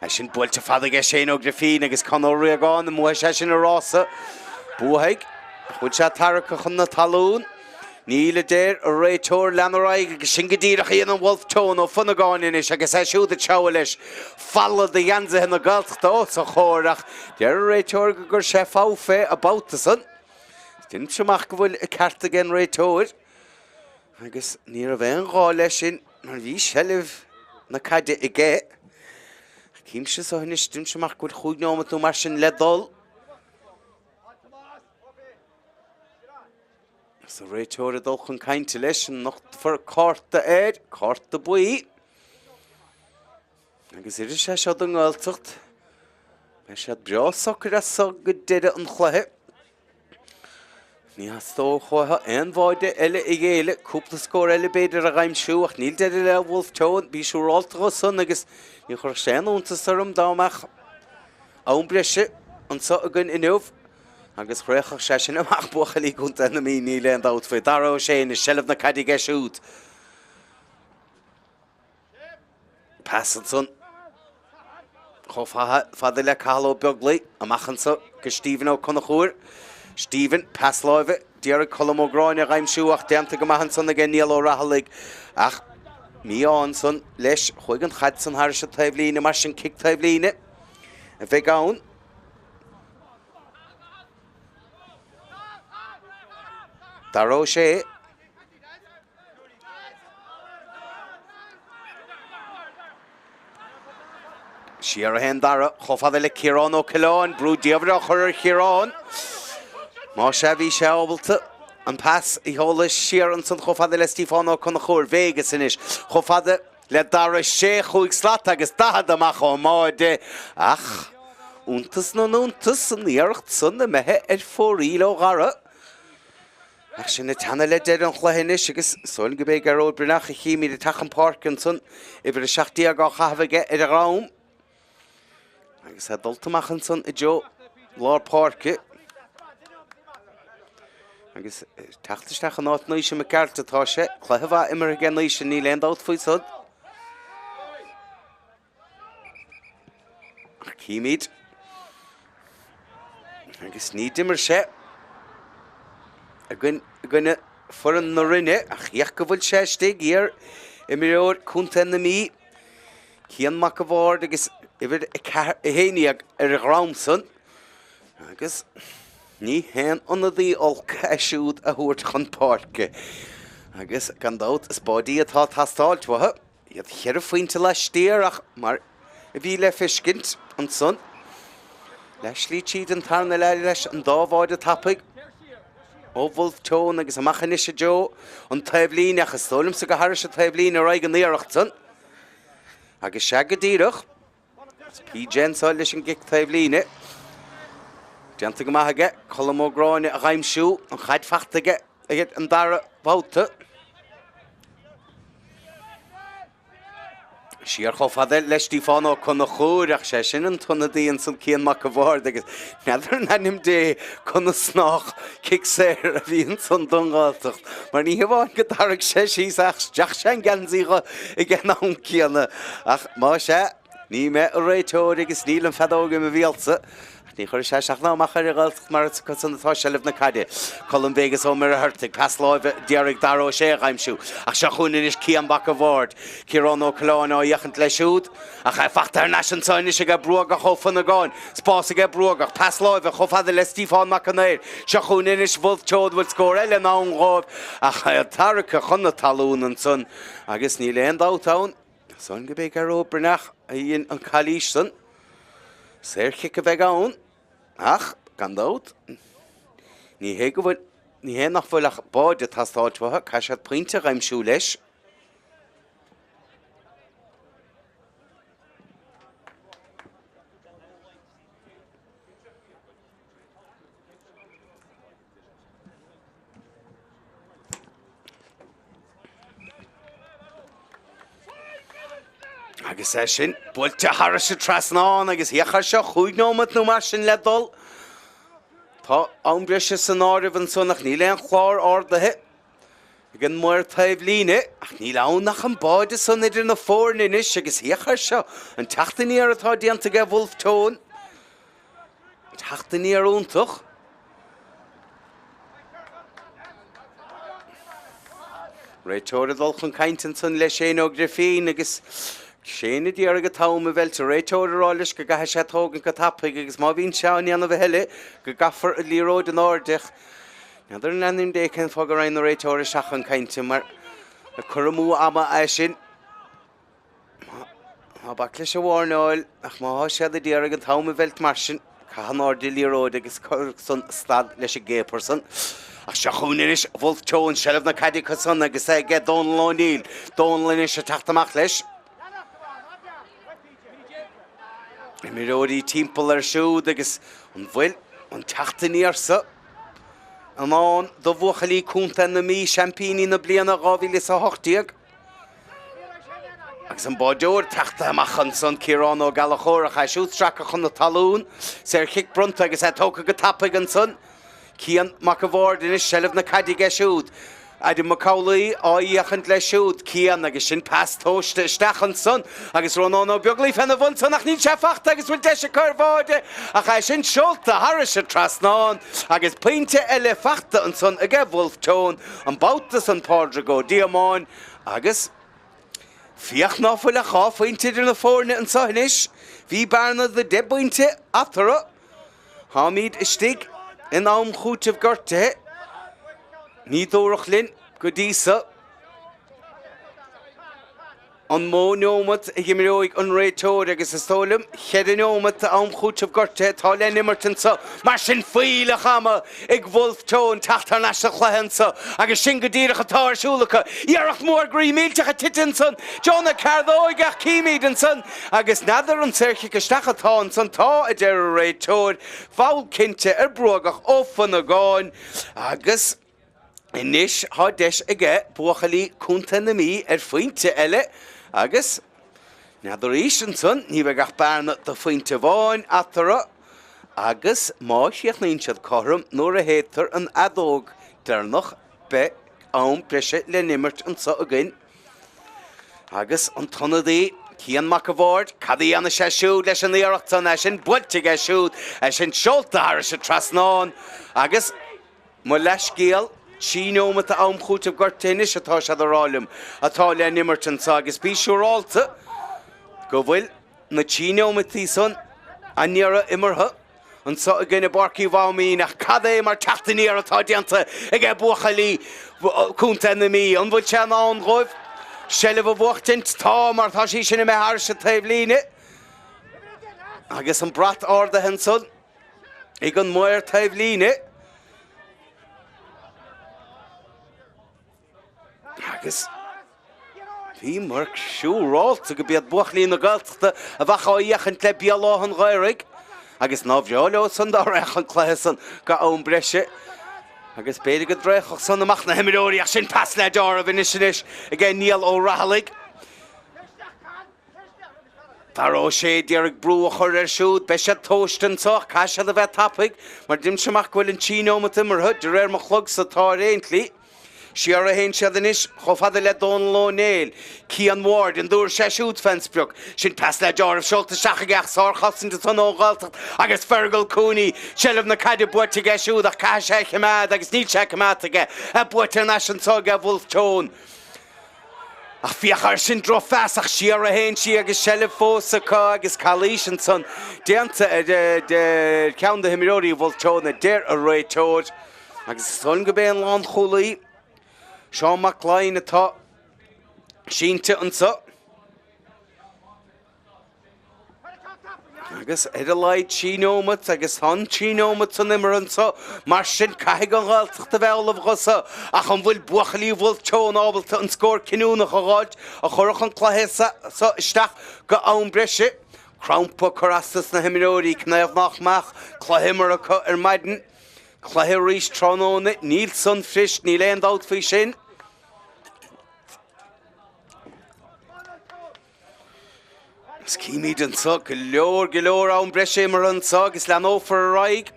S1: É sin buailte fada aige Shane Ó Grifín agus Con Ó Riagáin, an mbuafaidh sé sin an rása? Buafaidh. Ach bhfuil sé tarraicthe chun na talún? Níl, a deir an réiteoir, lean ar aghaidh agus sin go díreach a dhéanann Bhulf Tón Ó Fionnagáin anois agus é siúd ag treabhadh leis. Falla de gheansaithe na Gaeltachta os a chomhair ach deir an réiteoir go gcuir sé fogha fé an babhta san. Deinimse amach go bhfuil an ceart ag an réiteoir. Agus ní raibh aon ghá leis sin mar bhí seilbh na caide aige. Címse so anois, deinimse amach go bhfuil chúig neomat nó mar sin le dul. Is an réiteoir ag dul chun cainte leis, an nochtfar cárta air, cárta buí. Agus oirfidh sé seo don nGaeltacht. Beidh siad breá socair as so go deireadh an chluiche. Ní theastódh uathu aon bháide eile a ghéilleadh, cúpla scór eile b'fhéidir a dh'aimsiú ach níl deireadh le Wolfe Tone, bí siúrálta dhó san agus ní chuirfeadh sé aon iontas orm dá mbeadh am breise anseo againn inniu agus chraolfadh sé sin amach buachaillí Chontae na Mí, níl aon dabht faoi. Dara Ó Sé anois, seilbh na caide aige siúd. Pas ansan chomh fada le Cathal Ó Beaglaoi, amach anso go Stephen Ó Conchúir. Stephen, pas láimhe, d'iarraidh Colm Ó Gráinne a dh'aimsiú ach déanta go maith ansan aige Niall Ó Raghallaigh ach mí-ádh ansan leis, chuaigh an chaid san thairis an taobhlíne mar sin cic taobhlíne a bheidh ann. Dara Ó Sé. Siar a théann Dara, chomh fada le Ciarán Ó Coileáin, brú diamhair á chur ar Chiarán. Más ea, bhí sé ábalta an pas a sheoladh siar ansan chomh fada le Stiofán Ó Conchúir. Vegas anois chomh fada le Dara Sé, chúig slat agus 40 amach ón mbáide ach iontas na n-iontas an iarracht san imithe ar fóraoil ó Dhara. Ach sinn ag teannadh le deireadh an chluiche anois agus is dóigh liom gurb é Gearóid Breathnach a chímid ag teacht chun páirce ansan, uimhir 17 á chaitheamh aige ar a dhrom agus é dulta amach ansan i dtreo lár páirce agus teacht isteach in áit Naoise Mac Gearailt atá sé. Cluiche mhaith imeartha aige Naoise, níl aon dabht faoi san. Ach címid. Agus ní d'imir sé i gcoinne foireann na Rinne ach féach go bhfuil sé istigh, iar imreoir Contae na Mí, Cian Mac a' Bhaird agus uimhir 11 ar a dhromsan. Agus ní haon ionadaí olc é siúd a thabhairt chun páirce. Agus gan dabht is báidí atá ag teastáilt uathu. Iad cheithre phointe laistiar ach mar a bhí le feiscint ansan, leath slí tríd an tarna leath leis an dá bháide tapaidh ó Bhulf Tón agus amach anois i dtreo an taobhlíne ach is dóigh liomsa gur thairis an taobhlíne a raghaidh an iarracht san. Agus sea go díreach. Is PJ anso leis an gcic taobhlíne. Déanta go maith aige Colm Ó Gráinne a dh'aimsiú, an chaid fachta aige ag an dara babhta. Siar chomh fada le Stiofán Ó Conchúir ach sé sin an t-ionadaí ansan Cian Mac a' Bhaird agus n'fheadar in ainm Dé conas nách cic saor a bhí ansan don Ghaeltacht mar ní hamháin go dtarraing sé síos ach d'fheach sé an geansaí dho ag an am céanna ach más ea ní mé an réiteoir agus níl an feadóg i mo bhéalsa Ach ní chuirfidh sé isteach ná amach ar an Ghaeltacht mar is acusan atá seilbh na caide. Colm Vegas Ó Muircheartaigh, pas láimhe d'iarraidh Dara Ó Sé a dh'aimsiú. Ach seo chugainn anois Cian Mhac a' Bhaird. Ciarán Ó Coileáin á fhéachaint leis siúd. Ach é fachta thar n-ais anso anois aige Gruagach Ó Fionnagáin. Spás aige Gruagach. Pas láimhe chomh fada le Stiofán Mac an Aoir. Seo chugainn anois Bhulf Tón bhfuil scór eile in ann dhóibh. Ach é tarraicthe chun na talún ansan agus níl aon dabht ann. San gurb é Gearóid Breathnach a dhein an calaois san. Saorchic a bheidh ann ach, gan dabht, ní hé go bhfuil, ní hé nach bhfuil ach báide ag teastáilt uathu, caithfidh siad pointe a dh'aimsiú leis. Agus é sin buailte thairis an trasnán agus féach air seo chúig nóiméad nó mar sin le dul. Tá am breise san áireamh ansan ach níl aon chlár ardaithe ag an maor taobhlíne ach níl ann ach an báide san idir na foirne anois agus féach air seo an teacht aniar atá déanta aige Bhulf Tón. Teacht aniar iontach. Réiteoir ag dul chun cainte ansan le Shane Ó Grifín agus Shane a d'iarraidh an t-am a mheilt. An réiteoir ag rá leis go gcaithfidh sé tógaint go tapaidh agus má bhíonn sé á ndéanamh a thuilleadh go gcaithfear an liathróid in airde. N'fheadar in ainm Dé cén fáth go raghaidh an réiteoir isteach chun cainte mar cur amú ama é sin. Ná bac leis an mhairneáil, ach má thá siad a d'iarraidh an t-am a mheilt mar sin, caith in airde an liathróid agus cuir san stad leis an gcéapar san. Ach seo chugainn anois Bhulf Tón, seilbh na caide acu san agus é aige Dónal O'Neill. Dónal anois ag teacht amach leis. Imreoirí timpeall air siúd agus an bhfuil an teacht aniar so i ndán do bhuachaillí Contae na Mí, seaimpíní na bliana 2018? Agus an báideoir teachta amach ansan, Ciarán Ó Gallchóir, ach é siúd sractha chun na talún. Saorchic bronnta agus é tógtha go tapaidh ansan. Cian Mac a' Bhaird anois, seilbh na caide aige siúd. Adam Mac Amhlaigh á fhéachaint leis siúd. Cian agus sin pas tomhaiste isteach ansan agus Rónán Ó Beaglaoich féna bhun san ach níl sé fachta agus bhfuil deis acu ar bháide ach é sin seolta thairis an trasnán agus pointe eile fachta ansan aige Bhulf Tón an babhta san Pádraig Ó Díomáin agus féach ná fuil ach 2 phointe idir na foirne anso anois. Bhí bearna de 10 bpointe eatarthu. Táimid istigh in am chúitimh gortaithe. Ní dúradh linn go dtí so an mó neomat a dh'imreoidh an réiteoir agus is dóigh liom cheithre neomat am chúitimh gortaithe atá le n-imirt anso. Mar sin fuílleach ama ag Bhulf Tón teacht thar n-ais sa chluiche anso agus sin go díreach atá ar siúl acu. Iarracht mhór groí millteach ag titim ansan. Jonah Ceardóig ach címid ansan Agus n'fheadar an saorchic isteach atá ansan, tá, a deir an réiteoir, foul cinnte ar Bruagach Ó Fionnagáin agus anois tá deis aige buachaillí Contae na Mí ar phointe eile agus n'fheadar arís ansan, ní bheidh ach bearna de phointe amháin eatarthu agus má chríochnaíonn siad cothrom nuair a shéidtear an fheadóg deireanach beidh am breise le n-imirt anso againn. Agus an t-ionadaí, Cian Mac a' Bhaird, cad a dhéanfaidh sé siúd leis an iarracht san? É sin buailte aige siúd, é sin seolta thairis an trasnán agus, mo leathscéal, 3 neomat am chúitimh gortaithe anois atá siad a rá liom atá le n-imirt anso agus bí siúrálta go bhfuil na 3 neomataí san á n-iarraidh imeartha. Anso againn i bPáirc Uí Mháimín, ach cad é mar teacht aniar atá déanta aige buachaillí Contae na Mí. An bhfuil sé in ann dhóibh seilbh a bhuachtaint? Tá, mar tá sí sin imithe thairis an taobhlíne. Agus an brat ardaithe ansan ag an maor taobhlíne. Agus bhíomar siúrálta go b'iad buachaillí na Gaeltachta a bheadh á fhéachaint le Béal Átha an Ghaorthaidh agus nár bhreá leo san dá raghadh an cluiche san go am breise agus b'fhéidir go dtraochfadh san amach na himreoirí ach sin pas le deáramh anois anois aige Niall Ó Raghallaigh. Dara Ó Sé d'iarraidh brú a chur air siúd. Beidh siad tomhaiste anso ach caithfidh siad a bheith tapaidh mar deirimse amach go bhfuil an 3 neomat imeartha de réir mo chlogsa atá ar aon tslí. Siar a théann siad anois chomh fada le Dónal Ó Néill. Cian Ward, an dtabharfaidh sé siúd fén sprioc. Sin pas le deáramh seolta isteach aige ach sárchosaint ansan ón Ghaeltacht agus Fergal Cooney, seilbh na caide buaite aige siúd ach caithfidh sé a choimeád agus níl sé coimeádta aige. É buaite thar n-ais anso aige Bhulf Tón. Ach féach air sin, drochphas ach siar a théann sí agus seilbh fós acu agus calaois ansan déanta ar cheann de himreoirí Bhulf Tón, a deir an réiteoir. Agus is dóigh liom gurb é an lánchúlaí, Seán Mac Laighin, atá sínte anso. Agus ar a laghad 3 neomat, agus tá an 3 neomat san imeartha anso, mar sin caithfidh an Ghaeltacht a bheith ullamh dho so. Ach an bhfuil buachaillí Bhulf Tón ábalta an scór cinniúnach a dh'fháilt a chuirfeadh an cluiche so isteach go am breise? Crampa ag cur as dos na himreoirí, canathaobh nách mbeadh cluiche imeartha acu ar maidin, cluiche arís tráthnóna, níl san fuirist, níl aon dabht faoi sin. Agus címid anso go leor, go leor am breise imeartha anso agus leanófar ar aghaidh.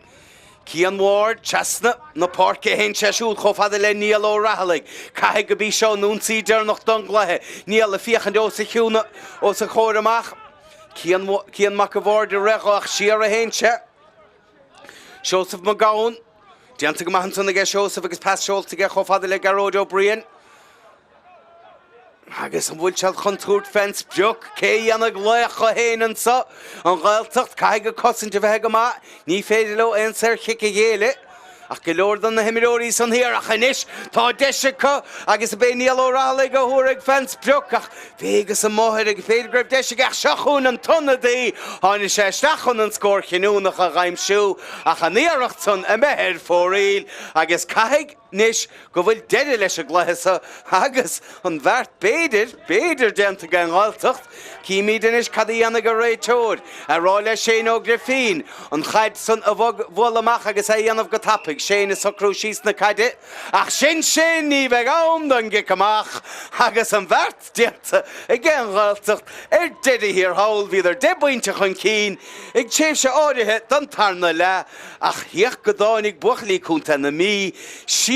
S1: Cian Ward, trasna na páirce a théann sé siúd chomh fada le Niall Ó Raghallaigh. Caithfidh go b'í seo an ionsaí deireanach don gcluiche. Niall ag féachaint os a chionn, os a chomhair amach. Cian, Cian Mac a' Bhaird ag rith ach siar a théann sé. Seosamh Mac Gabhann. Déanta go maith ansan aige Seosamh agus pas seolta aige chomh fada le Gearóid Ó Briain. Agus an bhfuil siad chun tabhairt fén sprioc? Cé a dhéanfaidh laoch dho fhéin anso? An Ghaeltacht? Caithfidh an cosaint a bheith go maith. Ní féidir leo aon saorchic a ghéilleadh. Ach go leor de na himreoirí san thiar ach anois tá deis acu agus ab é Niall Ó Raghallaigh a thabharfaidh fén sprioc ach b'éigeas an máthair agus b'fhéidir go raibh deis aige ach seo chugainn an t-ionadaí tháinig sé isteach chun an scór chinniúnach a dh'aimsiú ach an iarracht san imithe ar fóraoil agus caithfidh anois go bhfuil deireadh leis an gcluiche so agus an bheart, b'fhéidir, b'fhéidir, déanta ag an nGaeltacht. Címid anois cad a dhéanfaidh an réiteoir. A rá le Shane Ó Grifín an chaid san a bhualadh amach agus é a dhéanamh go tapaidh. Shane ag socrú síos na caide. Ach sin sin, ní bheidh am don gcic amach agus an bheart déanta ag an nGaeltacht ar deireadh thiar thall. Bhíodar deich bpointe chun cinn ag tréimhse áirithe den tarna leath ach féach go dtáinig buachaillí Contae na Mí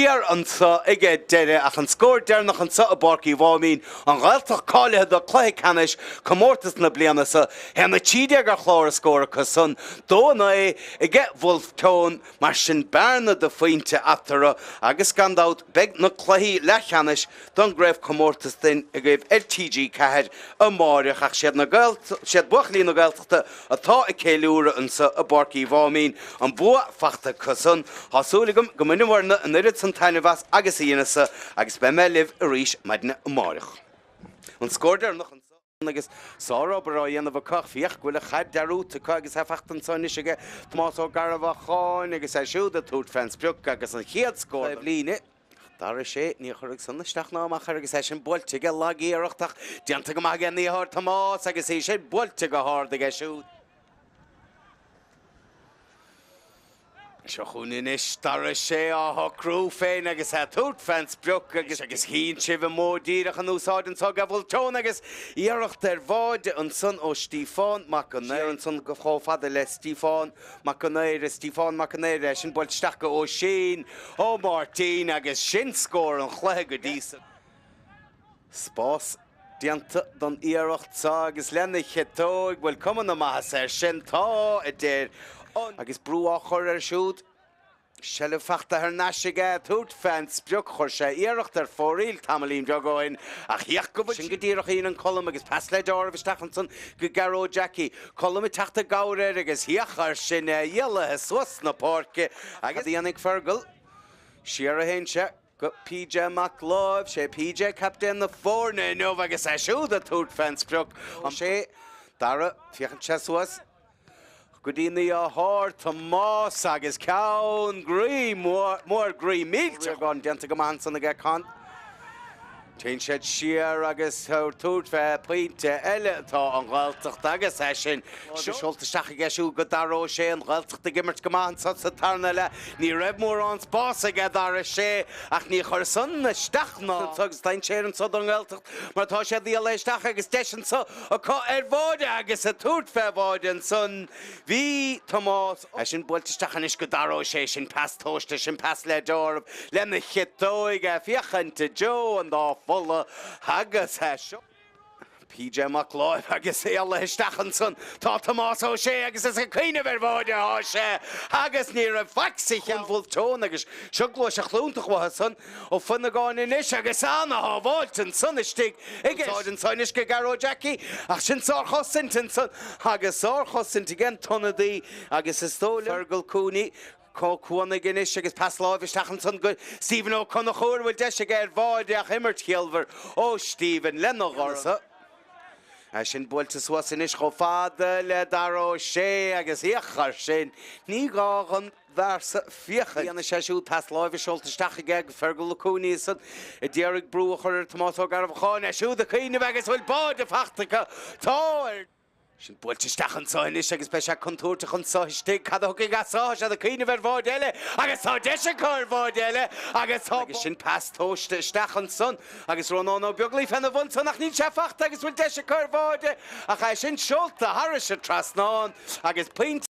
S1: siar anso ag an deireadh ach an scór deireanach anso i bPáirc Uí Mháimín, an Ghaeltacht cáilithe do chluiche ceannais comórtas na bliana seo, 1-13 ar chlár a scór acu san, 2-9 aige Bhulf Tón. Mar sin bearna de phointe eatarthu agus gan dabht beidh na cluichí leathcheannais don gcraobhchomórtas duinn agaibh ar TG4 amáireach ach siad na siad buachaillí na Gaeltachta atá ag ceiliúradh anso i bPáirc Uí Mháimín an bua fachta acu san. Tá súil agam go mbain bhur an oiread san taitneamh as agus a dheineas-sa agus beidh mé libh arís maidin amáireach. An scór deireanach anso. agus sárobair á dhéanamh acu ach féach go bhfuil an chaid dearúdta acu agus é fachta anso anois aige Tomás Ó Garbhacháin agus é siúd ag tabhairt fén sprioc agus an chéad scór don líne. Dara Sé, ní chuirfeadh san isteach ná amach air agus é sin buailte aige, lag-iarracht ach déanta go maith aige a dheartháir Tomás agus í sin buailte go hard aige siúd. Seo chugainn anois Dara Sé á shocrú féin agus é ag tabhairt fén sprioc agus agus chíonn sibh an modh díreach in úsáid anso ag Bhulf Tón agus iarracht ar bháide ansan ó Stíofán Mac an Aoir ansan go chomh fada le Stíofán Mac an Aoire, Stíofán Mac an Aoire, é sin buailte isteach go Oisín Ó Máirtín agus sin scór an chluiche go dtí so. Spás déanta don iarracht seo agus lena chiotóig, bhfuil cuma na maitheasa air sin? Tá, a deir an. Agus brú á chur air siúd. Seilbh fachta thar n-ais aige, tabhairt fén sprioc. Chuir sé iarracht ar fóraoil tamaillín beag ó shin ach féach go bhfuil. Sin go díreach í an Colm agus pas le deáramh isteach ansan go Gearóid Jackie. Colm ag teacht i gcabhair air agus féach air sin é éalaithe suas na páirce agus. Cad a dhéanfaidh Fergal? Siar a théann sé. Go PJ Mac Láimh, sé PJ captaen na foirne inniu agus é siúd ag tabhairt fén sprioc. An sé Dara, féachann sé suas go dtí a dheartháir Tomás agus ceann groí mór groí millteach déanta go maith ansan aige Con. Téann siad siar agus ag tabhairt fé pointe eile atá an Ghaeltacht agus é sin seolta isteach aige siúd go Dara Ó Sé, an Ghaeltacht ag imirt go maith anso sa tarna leath. Ní raibh mórán spás aige Dara Sé ach ní chuir san isteach ná agus dainséar anso don nGaeltacht mar tá siad éalaithe isteach agus deis anso acu ar bháide agus ag tabhairt fé bháide ansan bhí Tomás É sin buailte isteach anois go Dara Ó Sé, sin pas tomhaiste, sin pas le deáramh lena chiotóig é féachaint i dtreo an dá pholla agus é seo. PJ Mac Láimh agus éalaithe isteach ansan tá Tomás Ó Sé agus is ag cuimhneamh ar bháide atá sé agus ní raibh faic sa cheann Bhulf Tón agus seo gluaiseacht iontach uathu san Ó Fionnagáin anois agus ana-shábháilt ansan istigh ag úsáid anso anois go Gearóid Jackie ach sin sárchosaint ansan agus sárchosaint ag an t-ionadaí agus is dóigh liom Fergal Cooney Ó Cuanaigh anois agus pas láimhe isteach ansan go Stephen Ó Conchúir bhfuil deis aige ar bháide ach imirt chiallmhar ó Stephen lena dhorn. É sin buailte suas anois chomh fada le Dara Ó Sé agus féach air sin, ní gá dhon bhfear sa féachaint. Dhéanfaidh sé siúd pas láimhe seolta isteach aige go Fergal Ó Cooney ansan a d'iarraidh brú a chur ar Tomás Ó Garbhacháin. É siúd ag cuimhneamh agus bhfuil báide fachta acu. Tá ar. Sin buailte isteach anso anois agus beidh sé contúirteach anso istigh. Cad a thiocfaidh as so? Tá siad ag cuimhneamh ar bháide eile agus tá deis acu ar bháide eile agus tá. Agus sin pas tomhaiste isteach ansan agus Rónán Ó Beaglaoich féna bhun san ach níl sé fachta agus bhfuil deis acu ar bháide ach é sin seolta thairis an trasnán agus pointe.